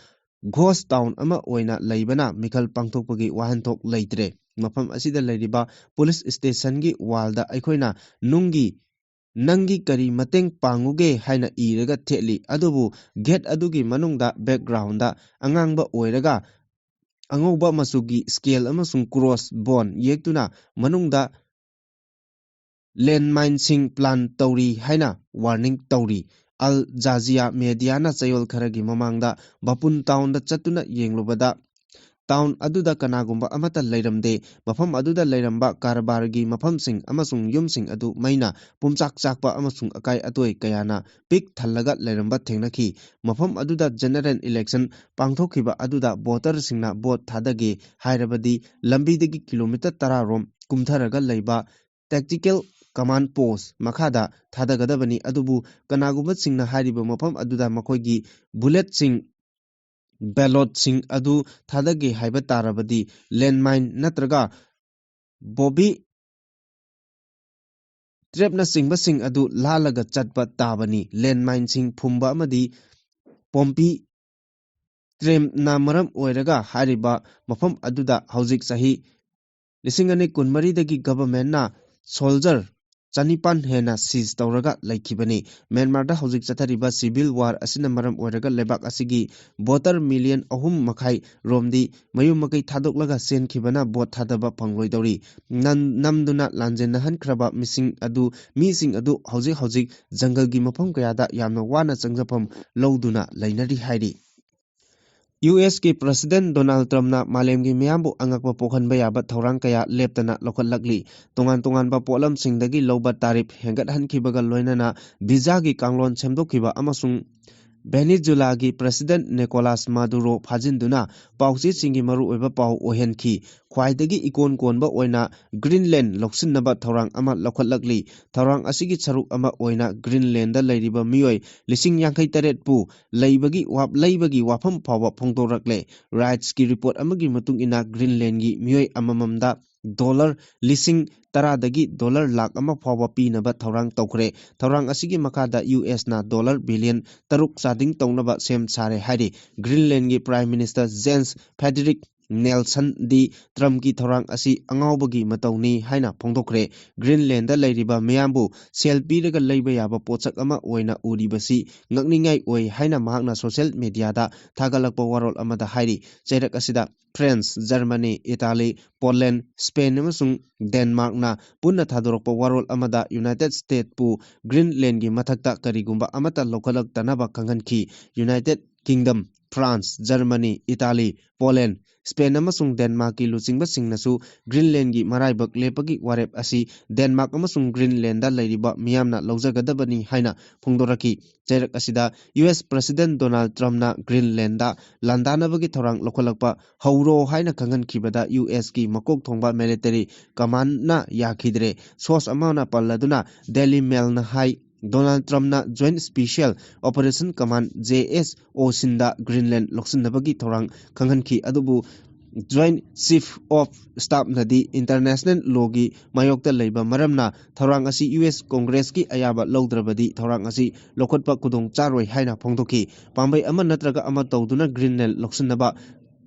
ꯘꯣꯁ ꯇꯥꯎꯟ ꯑꯃ ꯑꯣꯏꯅ ꯂꯩꯕꯅ ꯃꯤꯈꯜ ꯄꯥꯡꯊꯣꯛꯄꯒꯤ ꯋꯥꯍꯟꯊꯣꯛ ꯂꯩꯇ꯭ꯔꯦ꯫ ꯃꯐꯝ ꯑꯁꯤꯗ ꯂꯩꯔꯤꯕ ꯄꯨꯂꯤꯁ ꯁ꯭ꯇꯦꯁꯟꯒꯤ ꯋꯥꯜꯗ ꯑꯩꯈꯣꯏꯅ ꯅꯨꯡꯒꯤ "ꯅꯪꯒꯤ ꯀꯔꯤ ꯃꯇꯦꯡ ꯄꯥꯡꯉꯨꯒꯦ?" ꯍꯥꯏꯅ ꯏꯔꯒ ꯊꯦꯠꯂꯤ꯫ ꯑꯗꯨꯕꯨ ꯒꯦꯠ ꯑꯗꯨꯒꯤ ꯃꯅꯨꯡꯗ ꯕꯦꯛꯒ꯭ꯔꯥꯎꯟꯗ ꯑꯉꯥꯡꯕ ꯑꯣꯏꯔꯒ ꯑꯉꯧꯕ ꯃꯆꯨꯒꯤ ꯁ꯭ꯀꯦꯜ ꯑꯃꯁꯨꯡ ꯀ꯭ꯔꯣꯁ ꯕꯣꯟ ꯌꯦꯛꯇꯨꯅ ꯃꯅꯨꯡꯗ ꯂꯦꯟꯃꯥꯏꯟꯁꯤꯡ ꯄ꯭ꯂꯥꯟ ꯇꯧꯔꯤ ꯍꯥꯏꯅ ꯋꯥꯔꯅꯤꯡ ꯇꯧꯔꯤ꯫ ꯑꯜ ꯖꯥꯖꯤꯌꯥ ꯃꯦꯗꯤꯌꯥꯅ ꯆꯌꯣꯜ ꯈꯔꯒꯤ ꯃꯃꯥꯡꯗ ꯕꯥꯄꯨꯟ ꯇꯥꯎꯟꯗ ꯆꯠꯇꯨꯅ ꯌꯦꯡꯂꯨꯕꯗ ꯇꯥꯎꯟ ꯑꯗꯨꯗ ꯀꯅꯥꯒꯨꯝꯕ ꯑꯃꯠꯇ ꯂꯩꯔꯝꯗꯦ꯫ ꯃꯐꯝ ꯑꯗꯨꯗ ꯂꯩꯔꯝꯕ ꯀꯔꯕꯥꯔꯒꯤ ꯃꯐꯝꯁꯤꯡ ꯑꯃꯁꯨꯡ ꯌꯨꯝꯁꯤꯡ ꯑꯗꯨ ꯃꯩꯅ ꯄꯨꯝꯆꯥꯛ ꯆꯥꯛꯄ ꯑꯃꯁꯨꯡ ꯑꯀꯥꯏ ꯑꯇꯣꯏ ꯀꯌꯥꯅ ꯄꯤꯛ ꯊꯜꯂꯒ ꯂꯩꯔꯝꯕ ꯊꯦꯡꯅꯈꯤ꯫ ꯃꯐꯝ ꯑꯗꯨꯗ ꯖꯦꯅꯔꯦꯜ ꯏꯂꯦꯛꯁꯟ ꯄꯥꯡꯊꯣꯛꯈꯤꯕ ꯑꯗꯨꯗ ꯚꯣꯇꯔꯁꯤꯡꯅ ꯚꯣꯠ ꯊꯥꯗꯒꯦ ꯍꯥꯏꯔꯕꯗꯤ ꯂꯝꯕꯤꯗꯒꯤ ꯀꯤꯂꯣꯃꯤꯇꯔ ꯇꯔꯥ ꯔꯣꯝ ꯀꯨꯝꯊꯔꯒ ꯂꯩꯕ ꯇꯦꯛꯇꯤꯀꯦꯜ ꯀꯃꯥꯟ ꯄꯣꯁ ꯃꯈꯥꯗ ꯊꯥꯗꯒꯗꯕꯅꯤ꯫ ꯑꯗꯨꯕꯨ ꯀꯅꯥꯒꯨꯝꯕꯁꯤꯡꯅ ꯍꯥꯏꯔꯤꯕ ꯃꯐꯝ ꯑꯗꯨꯗ ꯃꯈꯣꯏꯒꯤ ꯕꯨꯂꯦꯠꯁꯤꯡ, ꯕꯦꯂꯣꯠꯁꯤꯡ ꯑꯗꯨ ꯊꯥꯗꯒꯦ ꯍꯥꯏꯕ ꯇꯥꯔꯕꯗꯤ ꯂꯦꯟꯃꯥꯏꯟ ꯅꯠꯇ꯭ꯔꯒ ꯕꯣꯕꯤ ꯇ꯭ꯔꯦꯞꯅꯆꯤꯡꯕꯁꯤꯡ ꯑꯗꯨ ꯂꯥꯜꯂꯒ ꯆꯠꯄ ꯇꯥꯕꯅꯤ꯫ ꯂꯦꯟꯃꯥꯏꯟꯁꯤꯡ ꯐꯨꯝꯕ ꯑꯃꯗꯤ ꯄꯣꯝꯄꯤ ꯇ꯭ꯔꯦꯝꯅ ꯃꯔꯝ ꯑꯣꯏꯔꯒ ꯍꯥꯏꯔꯤꯕ ꯃꯐꯝ ꯑꯗꯨꯗ ꯍꯧꯖꯤꯛ ꯆꯍꯤ ꯂꯤꯁꯤꯡ ꯑꯅꯤ ꯀꯨꯟꯃꯔꯤꯗꯒꯤ ꯒꯚꯔꯟꯃꯦꯟꯠꯅ ꯁꯣꯜꯖꯔ ꯆꯅꯤꯄꯥꯟ ꯍꯦꯟꯅ ꯁꯤꯖ ꯇꯧꯔꯒ ꯂꯩꯈꯤꯕꯅꯤ꯫ ꯃ꯭ꯌꯥꯟꯃꯥꯔꯗ ꯍꯧꯖꯤꯛ ꯆꯠꯊꯔꯤꯕ ꯁꯤꯚꯤꯜ ꯋꯥꯔ ꯑꯁꯤꯅ ꯃꯔꯝ ꯑꯣꯏꯔꯒ ꯂꯩꯕꯥꯛ ꯑꯁꯤꯒꯤ ꯚꯣꯇꯔ ꯃꯤꯂꯤꯌꯟ ꯑꯍꯨꯝ ꯃꯈꯥꯏ ꯔꯣꯝꯗꯤ ꯃꯌꯨꯝ ꯃꯀꯩ ꯊꯥꯗꯣꯛꯂꯒ ꯆꯦꯟꯈꯤꯕꯅ ꯚꯣꯠ ꯊꯥꯗꯕ ꯐꯪꯂꯣꯏꯗꯧꯔꯤ꯫ ꯅꯝ-, ꯅꯝꯗꯨꯅ ꯂꯥꯟꯖꯦꯟꯅꯍꯟꯈ꯭ꯔꯕ ꯃꯤꯁꯤꯡ ꯑꯗꯨ, ꯃꯤꯁꯤꯡ ꯑꯗꯨ ꯍꯧꯖꯤꯛ ꯍꯧꯖꯤꯛ ꯖꯪꯒꯜꯒꯤ ꯃꯐꯝ ꯀꯌꯥꯗ ꯌꯥꯝꯅ ꯋꯥꯅ ꯆꯪꯖꯐꯝ ꯂꯧꯗꯨꯅ ꯂꯩꯅꯔꯤ ꯍꯥꯏꯔꯤ꯫ ꯌꯨ ꯑꯦꯁꯀꯤ ꯄ꯭ꯔꯁꯤꯗꯦꯟꯠ ꯗꯣꯅꯥꯜꯗ ꯇ꯭ꯔꯝꯞꯅ ꯃꯥꯂꯦꯝꯒꯤ ꯃꯤꯌꯥꯝꯕꯨ ꯑꯉꯛꯄ ꯄꯣꯛꯍꯟꯕ ꯌꯥꯕ ꯊꯧꯔꯥꯡ ꯀꯌꯥ ꯂꯦꯞꯇꯅ ꯂꯧꯈꯠꯂꯛꯂꯤ꯫ ꯇꯣꯉꯥꯟ ꯇꯣꯉꯥꯟꯕ ꯄꯣꯠꯂꯝꯁꯤꯡꯗꯒꯤ ꯂꯧꯕ ꯇꯥꯔꯤꯐ ꯍꯦꯟꯒꯠꯍꯟꯈꯤꯕꯒ ꯂꯣꯏꯅꯅ ꯚꯤꯖꯥꯒꯤ ꯀꯥꯡꯂꯣꯟ ꯁꯦꯝꯗꯣꯛꯈꯤꯕ ꯑꯃꯁꯨꯡ ꯚꯦꯅꯤꯖꯨꯂꯥꯒꯤ ꯄ꯭ꯔꯁꯤꯗꯦꯟꯠ ꯅꯤꯀꯣꯂꯥꯁ ꯃꯥꯗꯨꯔꯣ ꯐꯥꯖꯤꯟꯗꯨꯅ ꯄꯥꯎꯆꯦꯁꯤꯡꯒꯤ ꯃꯔꯨꯑꯣꯏꯕ ꯄꯥꯎ ꯑꯣꯏꯍꯟꯈꯤ꯫ ꯈ꯭ꯋꯥꯏꯗꯒꯤ ꯏꯀꯣꯟ ꯀꯣꯟꯕ ꯑꯣꯏꯅ ꯒ꯭ꯔꯤꯟꯂꯦꯟ ꯂꯧꯁꯤꯟꯅꯕ ꯊꯧꯔꯥꯡ ꯑꯃ ꯂꯧꯈꯠꯂꯛꯂꯤ꯫ ꯊꯧꯔꯥꯡ ꯑꯁꯤꯒꯤ ꯁꯔꯨꯛ ꯑꯃ ꯑꯣꯏꯅ ꯒ꯭ꯔꯤꯟꯂꯦꯟꯗ ꯂꯩꯔꯤꯕ ꯃꯤꯑꯣꯏ ꯂꯤꯁꯤꯡ ꯌꯥꯡꯈꯩ ꯇꯔꯦꯠꯄꯨ ꯂꯩꯕꯒꯤ ꯋꯥꯞ-, ꯂꯩꯕꯒꯤ ꯋꯥꯐꯝ ꯐꯥꯎꯕ ꯐꯣꯡꯗꯣꯔꯛꯂꯦ꯫ ꯔꯥꯏꯠꯁꯀꯤ ꯔꯤꯄꯣꯔꯠ ꯑꯃꯒꯤ ꯃꯇꯨꯡ ꯏꯟꯅ ꯒ꯭ꯔꯤꯟꯂꯦꯟꯒꯤ ꯃꯤꯑꯣꯏ ꯑꯃꯃꯝꯗ ꯗꯣꯂꯔ ꯂꯤꯁꯤꯡ ꯇꯔꯥꯗꯒꯤ ꯗꯣꯂꯔ ꯂꯥꯈ ꯑꯃ ꯐꯥꯎꯕ ꯄꯤꯅꯕ ꯊꯧꯔꯥꯡ ꯇꯧꯈ꯭ꯔꯦ꯫ ꯊꯧꯔꯥꯡ ꯑꯁꯤꯒꯤ ꯃꯈꯥꯗ ꯌꯨ ꯑꯦꯁꯅ ꯗꯣꯂꯔ ꯕꯤꯂꯤꯌꯟ ꯇꯔꯨꯛ ꯆꯥꯗꯤꯡ ꯇꯧꯅꯕ ꯁꯦꯝ ꯁꯥꯔꯦ ꯍꯥꯏꯔꯤ꯫ ꯒ꯭ꯔꯤꯟꯂꯦꯟꯒꯤ ꯄ꯭ꯔꯥꯏꯝ ꯃꯤꯅꯤꯁꯇꯔ ꯖꯦꯟꯁ ꯐꯦꯗꯔꯤꯛ ꯅꯦꯜꯁꯟꯗꯤ ꯇ꯭ꯔꯝꯞꯀꯤ ꯊꯧꯔꯥꯡ ꯑꯁꯤ ꯑꯉꯥꯎꯕꯒꯤ ꯃꯇꯧꯅꯤ ꯍꯥꯏꯅ ꯐꯣꯡꯗꯣꯛꯈ꯭ꯔꯦ꯫ ꯒ꯭ꯔꯤꯟꯂꯦꯟꯗ ꯂꯩꯔꯤꯕ ꯃꯤꯌꯥꯝꯕꯨ ꯁꯦꯜ ꯄꯤꯔꯒ ꯂꯩꯕ ꯌꯥꯕ ꯄꯣꯠꯁꯛ ꯑꯃ ꯑꯣꯏꯅ ꯎꯔꯤꯕꯁꯤ ꯉꯛꯅꯤꯡꯉꯥꯏ ꯑꯣꯏ ꯍꯥꯏꯅ ꯃꯍꯥꯛꯅ ꯁꯣꯁꯤꯌꯦꯜ ꯃꯤꯗꯤꯌꯥꯗ ꯊꯥꯒꯠꯂꯛꯄ ꯋꯥꯔꯣꯜ ꯑꯃꯗ ꯍꯥꯏꯔꯤ꯫ ꯆꯩꯔꯛ ꯑꯁꯤꯗ France, Germany, Italy, Poland, Spain ꯑꯃꯁꯨꯡ ꯗꯦꯟꯃꯥꯔꯛꯅ ꯄꯨꯟꯅ ꯊꯥꯗꯣꯔꯛꯄ ꯋꯥꯔꯣꯜ ꯑꯃꯗ ꯌꯨꯅꯥꯏꯇꯦꯗ ꯁ꯭ꯇꯦꯠꯄꯨ ꯒ꯭ꯔꯤꯟꯂꯦꯟꯒꯤ ꯃꯊꯛꯇ ꯀꯔꯤꯒꯨꯝꯕ ꯑꯃꯠꯇ ꯂꯧꯈꯠꯂꯛꯇꯅꯕ ꯈꯪꯍꯟꯈꯤ꯫ United Kingdom, France, Germany, Italy, Poland, Spain ꯑꯃꯁꯨꯡ ꯗꯦꯟꯃꯥꯔꯛꯀꯤ ꯂꯨꯆꯤꯡꯕꯁꯤꯡꯅꯁꯨ ꯒ꯭ꯔꯤꯟꯂꯦꯟꯒꯤ ꯃꯔꯥꯏꯕꯛ ꯂꯦꯞꯄꯒꯤ ꯋꯥꯔꯦꯞ ꯑꯁꯤ ꯗꯦꯟꯃꯥꯔꯛ ꯑꯃꯁꯨꯡ ꯒ꯭ꯔꯤꯟꯂꯦꯟꯗ ꯂꯩꯔꯤꯕ ꯃꯤꯌꯥꯝꯅ ꯂꯧꯖꯒꯗꯕꯅꯤ ꯍꯥꯏꯅ ꯐꯣꯡꯗꯣꯔꯛꯈꯤ꯫ ꯆꯩꯔꯛ ꯑꯁꯤꯗ U S president Donald ꯇ꯭ꯔꯝꯞꯅ Greenland ꯂꯥꯟꯗꯥꯅꯕꯒꯤ ꯊꯧꯔꯥꯡ ꯂꯧꯈꯠꯂꯛꯄ ꯍꯧꯔꯣ ꯍꯥꯏꯅ ꯈꯪꯍꯟꯈꯤꯕꯗ ꯌꯨ ꯑꯦꯁꯀꯤ ꯃꯀꯣꯛ ꯊꯣꯡꯕ ꯃꯤꯂꯤꯇꯔꯤ ꯀꯃꯥꯟꯗꯅ ꯌꯥꯈꯤꯗ꯭ꯔꯦ꯫ ꯁꯣꯔꯁ ꯑꯃꯅ ꯄꯜꯂꯗꯨꯅ ꯗꯦꯂꯤ ꯃꯦꯜꯅ ꯍꯥꯏ, ꯗꯣꯅꯥꯜꯗ ꯇ꯭ꯔꯝꯞꯅ joint special operation command, J S O, ꯁꯤꯟꯗ ꯒ꯭ꯔꯤꯟꯂꯦꯟ ꯂꯧꯁꯤꯟꯅꯕꯒꯤ ꯊꯧꯔꯥꯡ ꯈꯪꯍꯟꯈꯤ, ꯑꯗꯨꯕꯨ Joint Chief of Staffꯅꯗꯤ international lawꯒꯤ ꯃꯥꯌꯣꯛꯇ ꯂꯩꯕ ꯃꯔꯝꯅ ꯊꯧꯔꯥꯡ ꯑꯁꯤ ꯌꯨ ꯑꯦꯁ Congressꯀꯤ ꯑꯌꯥꯕ ꯂꯧꯗ꯭ꯔꯕꯗꯤ ꯊꯧꯔꯥꯡ ꯑꯁꯤ ꯂꯧꯈꯠꯄ ꯈꯨꯗꯣꯡ ꯆꯥꯔꯣꯏ ꯍꯥꯏꯅ ꯐꯣꯡꯗꯣꯛꯈꯤ꯫ ꯄꯥꯝꯕꯩ ꯑꯃ ꯅꯠꯇ꯭ꯔꯒ ꯑꯃ ꯇꯧꯗꯨꯅ Greenland ꯂꯧꯁꯤꯟꯅꯕ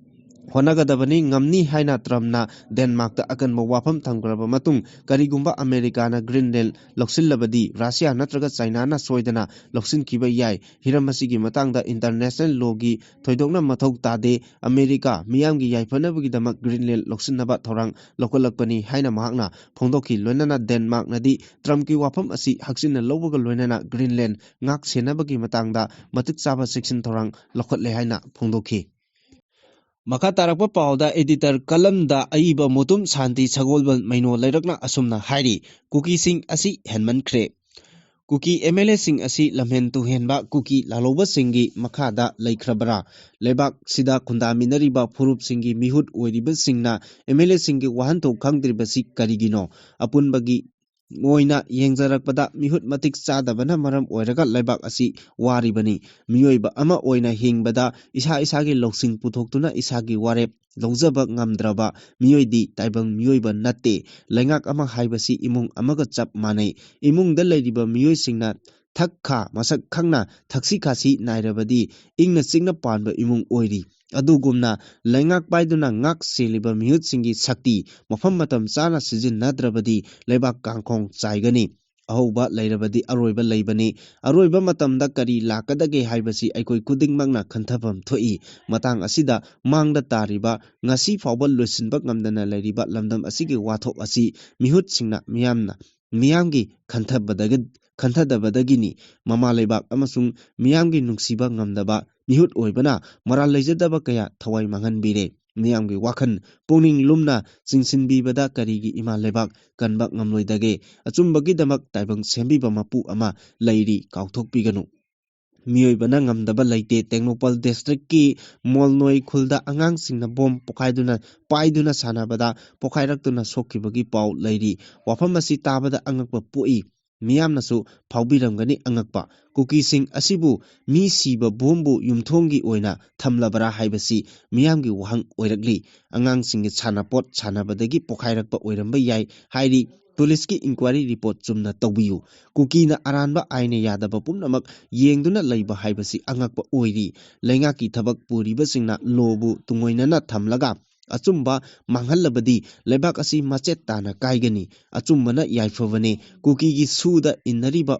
ꯍꯣꯠꯅꯒꯗꯕꯅꯤ, ꯉꯝꯅꯤ ꯍꯥꯏꯅ ꯇ꯭ꯔꯝꯞꯅ ꯗꯦꯟꯃꯥꯔꯛꯇ ꯑꯀꯟꯕ ꯋꯥꯐꯝ ꯊꯝꯈ꯭ꯔꯕ ꯃꯇꯨꯡ, ꯀꯔꯤꯒꯨꯝꯕ ꯑꯃꯦꯔꯤꯀꯥꯅ Greenland ꯂꯧꯁꯤꯜꯂꯕꯗꯤ ꯔꯁꯤꯌꯥ ꯅꯠꯇ꯭ꯔꯒ ꯆꯥꯏꯅꯥꯅ ꯁꯣꯏꯗꯅ ꯂꯧꯁꯤꯟꯈꯤꯕ ꯌꯥꯏ꯫ ꯍꯤꯔꯝ ꯑꯁꯤꯒꯤ ꯃꯇꯥꯡꯗ international lawꯒꯤ ꯊꯣꯏꯗꯣꯛꯅ ꯃꯊꯧ ꯇꯥꯗꯦ꯫ ꯑꯃꯦꯔꯤꯀꯥ ꯃꯤꯌꯥꯝꯒꯤ ꯌꯥꯏꯐꯅꯕꯒꯤꯗꯃꯛ Greenland ꯂꯧꯁꯤꯟꯅꯕ ꯊꯧꯔꯥꯡ ꯂꯧꯈꯠꯂꯛꯄꯅꯤ ꯍꯥꯏꯅ ꯃꯍꯥꯛꯅ ꯐꯣꯡꯗꯣꯛꯈꯤ꯫ ꯂꯣꯏꯅꯅ ꯗꯦꯟꯃꯥꯔꯛꯅꯗꯤ ꯇ꯭ꯔꯝꯞꯀꯤ ꯋꯥꯐꯝ ꯑꯁꯤ ꯍꯛꯆꯤꯟꯅ ꯂꯧꯕꯒ ꯂꯣꯏꯅꯅ Greenland ꯉꯥꯛ ꯁꯦꯟꯅꯕꯒꯤ ꯃꯇꯥꯡꯗ ꯃꯇꯤꯛ ꯆꯥꯕ ꯆꯦꯛꯁꯤꯟ ꯊꯧꯔꯥꯡ ꯂꯧꯈꯠꯂꯦ ꯍꯥꯏꯅ ꯐꯣꯡꯗꯣꯛꯈꯤ꯫ ꯃꯈꯥ ꯇꯥꯔꯛꯄ ꯄꯥꯎꯗ editor columnꯗ ꯑꯏꯕ ꯃꯨꯇꯨꯝ ꯁꯥꯟꯇꯤ ꯁꯒꯣꯜꯕꯜ ꯃꯩꯅꯣ ꯂꯩꯔꯛꯅ ꯑꯁꯨꯝꯅ ꯍꯥꯏꯔꯤ, ꯀꯨꯀꯤꯁꯤꯡ ꯑꯁꯤ ꯍꯦꯟꯃꯟꯈ꯭ꯔꯦ꯫ ꯀꯨꯀꯤ ꯑꯦꯝ ꯑꯦꯜ ꯑꯦꯁꯤꯡ ꯑꯁꯤ ꯂꯝꯍꯦꯟ ꯇꯨꯍꯦꯟꯕ ꯀꯨꯀꯤ ꯂꯥꯜꯍꯧꯕꯁꯤꯡꯒꯤ ꯃꯈꯥꯗ ꯂꯩꯈ꯭ꯔꯕ꯭ꯔꯥ? ꯂꯩꯕꯥꯛꯁꯤꯗ ꯈꯨꯟꯗꯥꯃꯤꯟꯅꯔꯤꯕ ꯐꯨꯔꯨꯞꯁꯤꯡꯒꯤ ꯃꯤꯍꯨꯠ ꯑꯣꯏꯔꯤꯕꯁꯤꯡꯅ ꯑꯦꯝ ꯑꯦꯜ ꯑꯦꯁꯤꯡꯒꯤ ꯋꯥꯍꯟꯊꯣꯛ ꯈꯪꯗ꯭ꯔꯤꯕꯁꯤ ꯀꯔꯤꯒꯤꯅꯣ? ꯑꯄꯨꯟꯕꯒꯤ ꯑꯣꯏꯅ ꯌꯦꯡꯖꯔꯛꯄꯗ ꯃꯤꯍꯨꯠ ꯃꯇꯤꯛ ꯆꯥꯗꯕꯅ ꯃꯔꯝ ꯑꯣꯏꯔꯒ ꯂꯩꯕꯥꯛ ꯑꯁꯤ ꯋꯥꯔꯤꯕꯅꯤ꯫ ꯃꯤꯑꯣꯏꯕ ꯑꯃ ꯑꯣꯏꯅ ꯍꯤꯡꯕꯗ ꯏꯁꯥ ꯏꯁꯥꯒꯤ ꯂꯧꯁꯤꯡ ꯄꯨꯊꯣꯛꯇꯨꯅ ꯏꯁꯥꯒꯤ ꯋꯥꯔꯦꯞ ꯂꯧꯖꯕ ꯉꯝꯗ꯭ꯔꯕ ꯃꯤꯑꯣꯏꯗꯤ ꯇꯥꯏꯕꯪ ꯃꯤꯑꯣꯏꯕ ꯅꯠꯇꯦ꯫ ꯂꯩꯉꯥꯛ ꯑꯃ ꯍꯥꯏꯕꯁꯤ ꯏꯃꯨꯡ ꯑꯃꯒ ꯆꯞ ꯃꯥꯟꯅꯩ꯫ ꯏꯃꯨꯡꯗ ꯂꯩꯔꯤꯕ ꯃꯤꯑꯣꯏꯁꯤꯡꯅ ꯊꯛ ꯈꯥ ꯃꯁꯛ ꯈꯪꯅ ꯊꯛꯁꯤ ꯈꯥꯁꯤ ꯅꯥꯏꯔꯕꯗꯤ ꯏꯪꯅ ꯆꯤꯛꯅ ꯄꯥꯟꯕ ꯏꯃꯨꯡ ꯑꯣꯏꯔꯤ꯫ ꯑꯗꯨꯒꯨꯝꯅ ꯂꯩꯉꯥꯛ ꯄꯥꯏꯗꯨꯅ ꯉꯥꯛ ꯁꯦꯜꯂꯤꯕ ꯃꯤꯍꯨꯠꯁꯤꯡꯒꯤ ꯁꯛꯇꯤ ꯃꯐꯝ ꯃꯇꯝ ꯆꯥꯅ ꯁꯤꯖꯤꯟꯅꯗ꯭ꯔꯕꯗꯤ ꯂꯩꯕꯥꯛ ꯀꯥꯡꯈꯣꯡ ꯆꯥꯏꯒꯅꯤ꯫ ꯑꯍꯧꯕ ꯂꯩꯔꯕꯗꯤ ꯑꯔꯣꯏꯕ ꯂꯩꯕꯅꯤ꯫ ꯑꯔꯣꯏꯕ ꯃꯇꯝꯗ ꯀꯔꯤ ꯂꯥꯛꯀꯗꯒꯦ ꯍꯥꯏꯕꯁꯤ ꯑꯩꯈꯣꯏ ꯈꯨꯗꯤꯡꯃꯛꯅ ꯈꯟꯊꯐꯝ ꯊꯣꯛꯏ꯫ ꯃꯇꯥꯡ ꯑꯁꯤꯗ ꯃꯥꯡꯗ ꯇꯥꯔꯤꯕ, ꯉꯁꯤ ꯐꯥꯎꯕ ꯂꯣꯏꯁꯤꯟꯕ ꯉꯝꯗꯅ ꯂꯩꯔꯤꯕ ꯂꯝꯗꯝ ꯑꯁꯤꯒꯤ ꯋꯥꯊꯣꯛ ꯑꯁꯤ ꯃꯤꯍꯨꯠꯁꯤꯡꯅ ꯃꯤꯌꯥꯝꯅ, ꯃꯤꯌꯥꯝꯒꯤ ꯈꯟꯊꯕꯗꯒ-, ꯈꯟꯊꯗꯕꯗꯒꯤꯅꯤ꯫ ꯃꯃꯥ ꯂꯩꯕꯥꯛ ꯑꯃꯁꯨꯡ ꯃꯤꯌꯥꯝꯒꯤ ꯅꯨꯡꯁꯤꯕ ꯉꯝꯗꯕ ꯃꯤꯍꯨꯠ ꯑꯣꯏꯕꯅ ꯃꯔꯥꯜ ꯂꯩꯖꯗꯕ ꯀꯌꯥ ꯊꯋꯥꯏ ꯃꯥꯡꯍꯟꯕꯤꯔꯦ꯫ ꯃꯤꯌꯥꯝꯒꯤ ꯋꯥꯈꯜ ꯄꯨꯛꯅꯤꯡ ꯂꯨꯝꯅ ꯆꯤꯡꯁꯤꯟꯕꯤꯕꯗ ꯀꯔꯤꯒꯤ ꯏꯃꯥ ꯂꯩꯕꯥꯛ ꯀꯟꯕ ꯉꯝꯂꯣꯏꯗꯒꯦ? ꯑꯆꯨꯝꯕꯒꯤꯗꯃꯛ ꯇꯥꯏꯕꯪ ꯁꯦꯝꯕꯤꯕ ꯃꯄꯨ ꯑꯃ ꯂꯩꯔꯤ, ꯀꯥꯎꯊꯣꯛꯄꯤꯒꯅꯨ꯫ ꯃꯤꯑꯣꯏꯕꯅ ꯉꯝꯗꯕ ꯂꯩꯇꯦ꯫ ꯇꯦꯡꯅꯧꯄꯜ districtꯀꯤ ꯃꯣꯜꯅꯣꯏ ꯈꯨꯜꯗ ꯑꯉꯥꯡꯁꯤꯡꯅ ꯕꯣꯝ ꯄꯣꯈꯥꯏꯗꯨꯅ, ꯄꯥꯏꯗꯨꯅ ꯁꯥꯟꯅꯕꯗ ꯄꯣꯈꯥꯏꯔꯛꯇꯨꯅ ꯁꯣꯛꯈꯤꯕꯒꯤ ꯄꯥꯎ ꯂꯩꯔꯤ꯫ ꯋꯥꯐꯝ ꯑꯁꯤ ꯇꯥꯕꯗ ꯑꯉꯛꯄ ꯄꯣꯛꯏ꯫ ꯃꯤꯌꯥꯝꯅꯁꯨ ꯐꯥꯎꯕꯤꯔꯝꯒꯅꯤ ꯑꯉꯛꯄ꯫ ꯀꯨꯀꯤꯁꯤꯡ ꯑꯁꯤꯕꯨ ꯃꯤ ꯁꯤꯕ ꯕꯣꯝꯕꯨ ꯌꯨꯝꯊꯣꯡꯒꯤ ꯑꯣꯏꯅ ꯊꯝꯂꯕ꯭ꯔꯥ ꯍꯥꯏꯕꯁꯤ ꯃꯤꯌꯥꯝꯒꯤ ꯋꯥꯍꯪ ꯑꯣꯏꯔꯛꯂꯤ꯫ ꯑꯉꯥꯡꯁꯤꯡꯒꯤ ꯁꯥꯟꯅꯄꯣꯠ ꯁꯥꯟꯅꯕꯗꯒꯤ ꯄꯣꯈꯥꯏꯔꯛꯄ ꯑꯣꯏꯔꯝꯕ ꯌꯥꯏ ꯍꯥꯏꯔꯤ꯫ ꯄꯨꯂꯤꯁꯀꯤ ꯏꯟꯀ꯭ꯋꯥꯏꯔꯤ ꯔꯤꯄꯣꯔꯠ ꯆꯨꯝꯅ ꯇꯧꯕꯤꯌꯨ꯫ ꯀꯨꯀꯤꯅ ꯑꯔꯥꯟꯕ ꯑꯥꯏꯟꯅ ꯌꯥꯗꯕ ꯄꯨꯝꯅꯃꯛ ꯌꯦꯡꯗꯨꯅ ꯂꯩꯕ ꯍꯥꯏꯕꯁꯤ ꯑꯉꯛꯄ ꯑꯣꯏꯔꯤ꯫ ꯂꯩꯉꯥꯛꯀꯤ ꯊꯕꯛ ꯄꯨꯔꯤꯕꯁꯤꯡꯅ ꯂꯣꯕꯨ ꯇꯨꯡꯑꯣꯏꯅꯅ ꯊꯝꯂꯒ ꯑꯆꯨꯝꯕ ꯃꯥꯡꯍꯜꯂꯕꯗꯤ ꯂꯩꯕꯥꯛ ꯑꯁꯤ ꯃꯆꯦꯠ ꯇꯥꯅ ꯀꯥꯏꯒꯅꯤ꯫ ꯑꯆꯨꯝꯕꯅ ꯌꯥꯏꯐꯕꯅꯤ꯫ ꯀꯨꯀꯤꯒꯤ ꯁꯨꯗ ꯏꯟꯅꯔꯤꯕ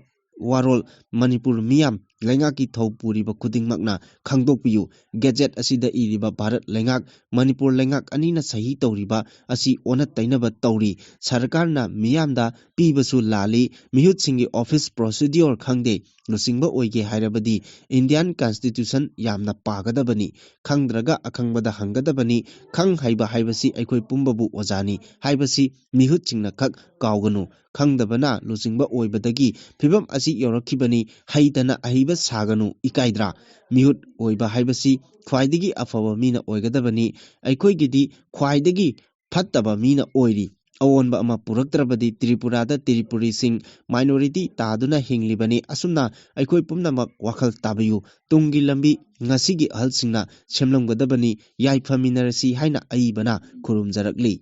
ꯋꯥꯔꯣꯜ ꯃꯅꯤꯄꯨꯔ ꯃꯤꯌꯥꯝ, ꯂꯩꯉꯥꯛꯀꯤ ꯊꯧ ꯄꯨꯔꯤꯕ ꯈꯨꯗꯤꯡꯃꯛꯅ ꯈꯪꯗꯣꯛꯄꯤꯌꯨ꯫ ꯒꯦꯖꯦꯠ ꯑꯁꯤꯗ ꯏꯔꯤꯕ ꯚꯥꯔꯠ ꯂꯩꯉꯥꯛ, ꯃꯅꯤꯄꯨꯔ ꯂꯩꯉꯥꯛ ꯑꯅꯤꯅ ꯁꯍꯤ ꯇꯧꯔꯤꯕ ꯑꯁꯤ ꯑꯣꯟꯅ ꯇꯩꯅꯕ ꯇꯧꯔꯤ꯫ ꯁꯔꯀꯥꯔꯅ ꯃꯤꯌꯥꯝꯗ ꯄꯤꯕꯁꯨ ꯂꯥꯜꯂꯤ꯫ ꯃꯤꯍꯨꯠꯁꯤꯡꯒꯤ ꯑꯣꯐꯤꯁ ꯄ꯭ꯔꯣꯁꯤꯗ꯭ꯌꯣꯔ ꯈꯪꯗꯦ꯫ ꯂꯨꯆꯤꯡꯕ ꯑꯣꯏꯒꯦ ꯍꯥꯏꯔꯕꯗꯤ ꯏꯟꯗꯤꯌꯥꯟ ꯀꯟꯁꯇꯤꯇ꯭ꯌꯨꯁꯟ ꯌꯥꯝꯅ ꯄꯥꯒꯗꯕꯅꯤ꯫ ꯈꯪꯗ꯭ꯔꯒ ꯑꯈꯪꯕꯗ ꯍꯪꯒꯗꯕꯅꯤ꯫ ꯈꯪ ꯍꯩꯕ ꯍꯥꯏꯕꯁꯤ ꯑꯩꯈꯣꯏ ꯄꯨꯝꯕꯕꯨ ꯑꯣꯖꯥꯅꯤ ꯍꯥꯏꯕꯁꯤ ꯃꯤꯍꯨꯠꯁꯤꯡꯅ ꯈꯛ ꯀꯥꯎꯒꯅꯨ꯫ ꯈꯪꯗꯕꯅ ꯂꯨꯆꯤꯡꯕ ꯑꯣꯏꯕꯗꯒꯤ ꯐꯤꯕꯝ ꯑꯁꯤ ꯌꯧꯔꯛꯈꯤꯕꯅꯤ꯫ ꯍꯩꯇꯅ ꯑꯍꯩꯕ ꯁꯥꯒꯅꯨ, ꯏꯀꯥꯏꯗ꯭ꯔꯥ? ꯃꯤꯍꯨꯠ ꯑꯣꯏꯕ ꯍꯥꯏꯕꯁꯤ ꯈ꯭ꯋꯥꯏꯗꯒꯤ ꯑꯐꯕ ꯃꯤꯅ ꯑꯣꯏꯒꯗꯕꯅꯤ꯫ ꯑꯩꯈꯣꯏꯒꯤꯗꯤ ꯈ꯭ꯋꯥꯏꯗꯒꯤ ꯐꯠꯇꯕ ꯃꯤꯅ ꯑꯣꯏꯔꯤ꯫ ꯑꯑꯣꯟꯕ ꯑꯃ ꯄꯨꯔꯛꯇ꯭ꯔꯕꯗꯤ ꯇ꯭ꯔꯤꯄꯨꯔꯥꯗ ꯇ꯭ꯔꯤꯄꯨꯔꯤꯁꯤꯡ ꯃꯥꯏꯅꯣꯔꯤꯇꯤ ꯇꯥꯗꯨꯅ ꯍꯤꯡꯂꯤꯕꯅꯤ꯫ ꯑꯁꯨꯝꯅ ꯑꯩꯈꯣꯏ ꯄꯨꯝꯅꯃꯛ ꯋꯥꯈꯜ ꯇꯥꯕꯤꯌꯨ꯫ ꯇꯨꯡꯒꯤ ꯂꯝꯕꯤ ꯉꯁꯤꯒꯤ ꯑꯍꯜꯁꯤꯡꯅ ꯁꯦꯝꯂꯝꯒꯗꯕꯅꯤ꯫ ꯌꯥꯏꯐꯃꯤꯟꯅꯔꯁꯤ ꯍꯥꯏꯅ ꯑꯏꯕꯅ ꯈꯨꯔꯨꯝꯖꯔꯛꯂꯤ꯫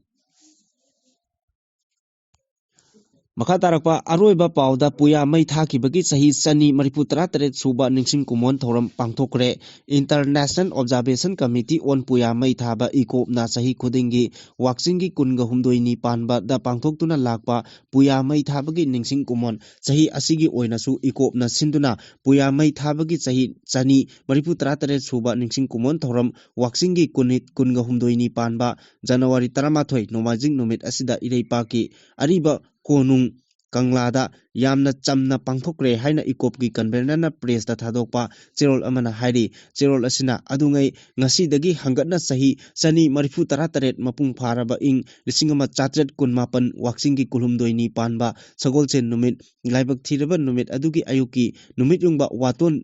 ꯃꯈꯥ ꯇꯥꯔꯛꯄ ꯑꯔꯣꯏꯕ ꯄꯥꯎꯗ ꯄꯨꯌꯥ ꯃꯩ ꯊꯥꯈꯤꯕꯒꯤ ꯆꯍꯤ ꯆꯅꯤ ꯃꯔꯤꯐꯨ ꯇꯔꯥ ꯇꯔꯦꯠ ꯁꯨꯕ ꯅꯤꯡꯁꯤꯡ ꯀꯨꯝꯑꯣꯟ ꯊꯧꯔꯝ ꯄꯥꯡꯊꯣꯛꯈ꯭ꯔꯦ꯫ International Observation Committee on ꯄꯨꯌꯥ ꯃꯩ ꯊꯥꯕ, ꯏꯀꯣꯞꯅ ꯆꯍꯤ ꯈꯨꯗꯤꯡꯒꯤ ꯋꯥꯛꯆꯤꯡꯒꯤ ꯀꯨꯟꯒ ꯍꯨꯝꯗꯣꯏꯅꯤ ꯄꯥꯟꯕꯗ ꯄꯥꯡꯊꯣꯛꯇꯨꯅ ꯂꯥꯛꯄ ꯄꯨꯌꯥ ꯃꯩ ꯊꯥꯕꯒꯤ ꯅꯤꯡꯁꯤꯡ ꯀꯨꯝꯑꯣꯟ ꯆꯍꯤ ꯑꯁꯤꯒꯤ ꯑꯣꯏꯅꯁꯨ ꯏꯀꯣꯞꯅ ꯁꯤꯟꯗꯨꯅ ꯄꯨꯌꯥ ꯃꯩ ꯊꯥꯕꯒꯤ ꯆꯍꯤ ꯆꯅꯤ ꯃꯔꯤꯐꯨ ꯇꯔꯥ ꯇꯔꯦꯠ ꯁꯨꯕ ꯅꯤꯡꯁꯤꯡ ꯀꯨꯝꯑꯣꯟ ꯊꯧꯔꯝ ꯋꯥꯛꯆꯤꯡꯒꯤ ꯀꯨꯟꯅꯤ-, ꯀꯨꯟꯒ ꯍꯨꯝꯗꯣꯏꯅꯤ ꯄꯥꯟꯕ ꯖꯅꯋꯥꯔꯤ ꯇꯔꯥꯃꯥꯊꯣꯏ ꯅꯣꯡꯃꯥꯏꯖꯤꯡ ꯅꯨꯃꯤꯠ ꯑꯁꯤꯗ ꯏꯔꯩꯄꯥꯛꯀꯤ ꯑꯔꯤꯕ ꯀꯣꯅꯨꯡ ꯀꯪꯂꯥꯗ ꯌꯥꯝꯅ ꯆꯝꯅ ꯄꯥꯡꯊꯣꯛꯈ꯭ꯔꯦ ꯍꯥꯏꯅ ꯏꯀꯣꯞꯀꯤ ꯀꯟꯚꯦꯅꯔꯅ ꯄ꯭ꯔꯦꯁꯇ ꯊꯥꯗꯣꯛꯄ ꯆꯦꯔꯣꯜ ꯑꯃꯅ ꯍꯥꯏꯔꯤ꯫ ꯆꯦꯔꯣꯜ ꯑꯁꯤꯅ ꯑꯗꯨꯉꯩ ꯉꯁꯤꯗꯒꯤ ꯍꯪꯒꯠꯅ ꯆꯍꯤ ꯆꯅꯤ ꯃꯔꯤꯐꯨ ꯇꯔꯥ ꯇꯔꯦꯠ ꯃꯄꯨꯡ ꯐꯥꯔꯕ ꯏꯪ ꯂꯤꯁꯤꯡ ꯑꯃ ꯆꯥꯇ꯭ꯔꯦꯠ ꯀꯨꯟꯃꯥꯄꯟ ꯋꯥꯛꯆꯤꯡꯒꯤ ꯀꯨꯟꯍꯨꯝꯗꯣꯏꯅꯤ ꯄꯥꯟꯕ ꯁꯒꯣꯜꯁꯦꯟ ꯅꯨꯃꯤꯠ, ꯂꯥꯏꯕꯛ ꯊꯤꯔꯕ ꯅꯨꯃꯤꯠ ꯑꯗꯨꯒꯤ ꯑꯌꯨꯛꯀꯤ ꯅꯨꯃꯤꯠ ꯌꯨꯡꯕ ꯋꯥꯇꯣꯟ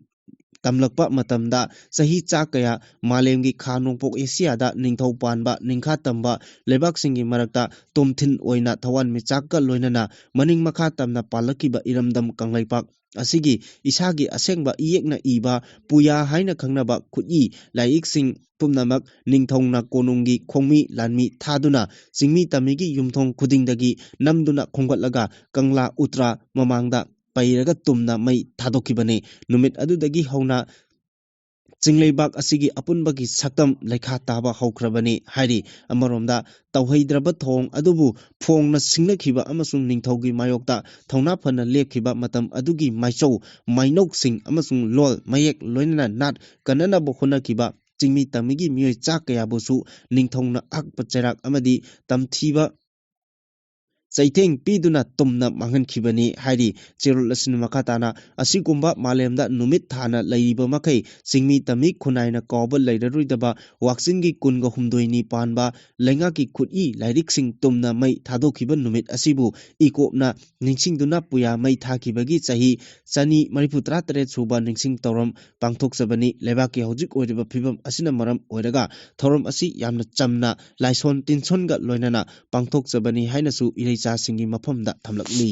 ꯇꯝꯂꯛꯄ ꯃꯇꯝꯗ ꯆꯍꯤ ꯆꯥ ꯀꯌꯥ ꯃꯥꯂꯦꯝꯒꯤ ꯈꯥ ꯅꯣꯡꯄꯣꯛ ꯑꯦꯁꯤꯌꯥꯗ ꯅꯤꯡꯊꯧ ꯄꯥꯟꯕ ꯅꯤꯡꯈꯥ ꯇꯝꯕ ꯂꯩꯕꯥꯛꯁꯤꯡꯒꯤ ꯃꯔꯛꯇ ꯇꯣꯝꯊꯤꯟ ꯑꯣꯏꯅ ꯊꯋꯥꯟꯃꯤꯆꯥꯛꯀ ꯂꯣꯏꯅꯅ ꯃꯅꯤꯡ ꯃꯈꯥ ꯇꯝꯅ ꯄꯥꯜꯂꯛꯈꯤꯕ ꯏꯔꯝꯗꯝ ꯀꯪꯂꯩꯄꯥꯛ ꯑꯁꯤꯒꯤ ꯏꯁꯥꯒꯤ ꯑꯁꯦꯡꯕ ꯏꯌꯦꯛꯅ ꯏꯕ ꯄꯨꯌꯥ ꯍꯥꯏꯅ ꯈꯪꯅꯕ ꯈꯨꯠꯏ ꯂꯥꯏꯔꯤꯛꯁꯤꯡ ꯄꯨꯝꯅꯃꯛ ꯅꯤꯡꯊꯧꯅ ꯀꯣꯅꯨꯡꯒꯤ ꯈꯣꯡꯃꯤ ꯂꯥꯟꯃꯤ ꯊꯥꯗꯨꯅ ꯆꯤꯡꯃꯤ ꯇꯝꯃꯤꯒꯤ ꯌꯨꯝꯊꯣꯡ ꯈꯨꯗꯤꯡꯗꯒꯤ ꯅꯝꯗꯨꯅ ꯈꯣꯝꯒꯠꯂꯒ ꯀꯪꯂꯥ ꯎꯇ꯭ꯔꯥ ꯃꯃꯥꯡꯗ ꯄꯩꯔꯒ ꯇꯨꯝꯅ ꯃꯩ ꯊꯥꯗꯣꯛꯈꯤꯕꯅꯤ꯫ ꯅꯨꯃꯤꯠ ꯑꯗꯨꯗꯒꯤ ꯍꯧꯅ ꯆꯤꯡꯂꯩꯕꯥꯛ ꯑꯁꯤꯒꯤ ꯑꯄꯨꯟꯕꯒꯤ ꯁꯛꯇꯝ ꯂꯩꯈꯥ ꯇꯥꯕ ꯍꯧꯈ꯭ꯔꯕꯅꯤ ꯍꯥꯏꯔꯤ꯫ ꯑꯃꯔꯣꯝꯗ ꯇꯧꯍꯩꯗ꯭ꯔꯕ ꯊꯧꯑꯣꯡ ꯑꯗꯨꯕꯨ ꯐꯣꯡꯅ ꯁꯤꯡꯅꯈꯤꯕ ꯑꯃꯁꯨꯡ ꯅꯤꯡꯊꯧꯒꯤ ꯃꯥꯌꯣꯛꯇ ꯊꯧꯅꯥ ꯐꯅ ꯂꯦꯞꯈꯤꯕ ꯃꯇꯝ ꯑꯗꯨꯒꯤ ꯃꯥꯏꯆꯧ, ꯃꯥꯏꯅꯧꯁꯤꯡ ꯑꯃꯁꯨꯡ ꯂꯣꯜ ꯃꯌꯦꯛ ꯂꯣꯏꯅꯅ ꯅꯥꯠ ꯀꯟꯅꯅꯕ ꯍꯣꯠꯅꯈꯤꯕ ꯆꯤꯡꯃꯤ ꯇꯝꯃꯤꯒꯤ ꯃꯤꯑꯣꯏ ꯆꯥ ꯀꯌꯥꯕꯨꯁꯨ ꯅꯤꯡꯊꯧꯅ ꯑꯍꯛꯄ ꯆꯩꯔꯥꯛ ꯑꯃꯗꯤ ꯇꯝꯊꯤꯕ ꯆꯩꯊꯦꯡ ꯄꯤꯗꯨꯅ ꯇꯨꯝꯅ ꯃꯥꯡꯍꯟꯈꯤꯕꯅꯤ ꯍꯥꯏꯔꯤ꯫ ꯆꯦꯔꯣꯜ ꯑꯁꯤꯅ ꯃꯈꯥ ꯇꯥꯅ ꯑꯁꯤꯒꯨꯝꯕ ꯃꯥꯂꯦꯝꯗ ꯅꯨꯃꯤꯠ ꯊꯥꯅ ꯂꯩꯔꯤꯕ ꯃꯈꯩ ꯆꯤꯡꯃꯤ ꯇꯝꯃꯤ ꯈꯨꯟꯅꯥꯏꯅ ꯀꯥꯎꯕ ꯂꯩꯔꯔꯣꯏꯗꯕ ꯋꯥꯛꯆꯤꯟꯒꯤ ꯀꯨꯟꯒ ꯍꯨꯝꯗꯣꯏꯅꯤ ꯄꯥꯟꯕ ꯂꯩꯉꯥꯛꯀꯤ ꯈꯨꯠꯏ ꯂꯥꯏꯔꯤꯛꯁꯤꯡ ꯇꯨꯝꯅ ꯃꯩ ꯊꯥꯗꯣꯛꯈꯤꯕ ꯅꯨꯃꯤꯠ ꯑꯁꯤꯕꯨ ꯏꯀꯣꯞꯅ ꯅꯤꯡꯁꯤꯡꯗꯨꯅ ꯄꯨꯌꯥ ꯃꯩ ꯊꯥꯈꯤꯕꯒꯤ ꯆꯍꯤ ꯆꯅꯤ ꯃꯔꯤꯐꯨ ꯇꯔꯥ ꯇꯔꯦꯠ ꯁꯨꯕ ꯅꯤꯡꯁꯤꯡ ꯊꯧꯔꯝ ꯄꯥꯡꯊꯣꯛꯆꯕꯅꯤ꯫ ꯂꯩꯕꯥꯛꯀꯤ ꯍꯧꯖꯤꯛ ꯑꯣꯏꯔꯤꯕ ꯐꯤꯕꯝ ꯑꯁꯤꯅ ꯃꯔꯝ ꯑꯣꯏꯔꯒ ꯊꯧꯔꯝ ꯑꯁꯤ ꯌꯥꯝꯅ ꯆꯝꯅ ꯂꯥꯏꯁꯣꯟ ꯇꯤꯟꯁꯣꯟꯒ ꯂꯣꯏꯅꯅ ꯄꯥꯡꯊꯣꯛꯆꯕꯅꯤ ꯍꯥꯏꯅꯁꯨ ꯏꯔꯩꯆꯥꯁꯤꯡꯒꯤ ꯃꯐꯝꯗ ꯊꯝꯂꯛꯂꯤ꯫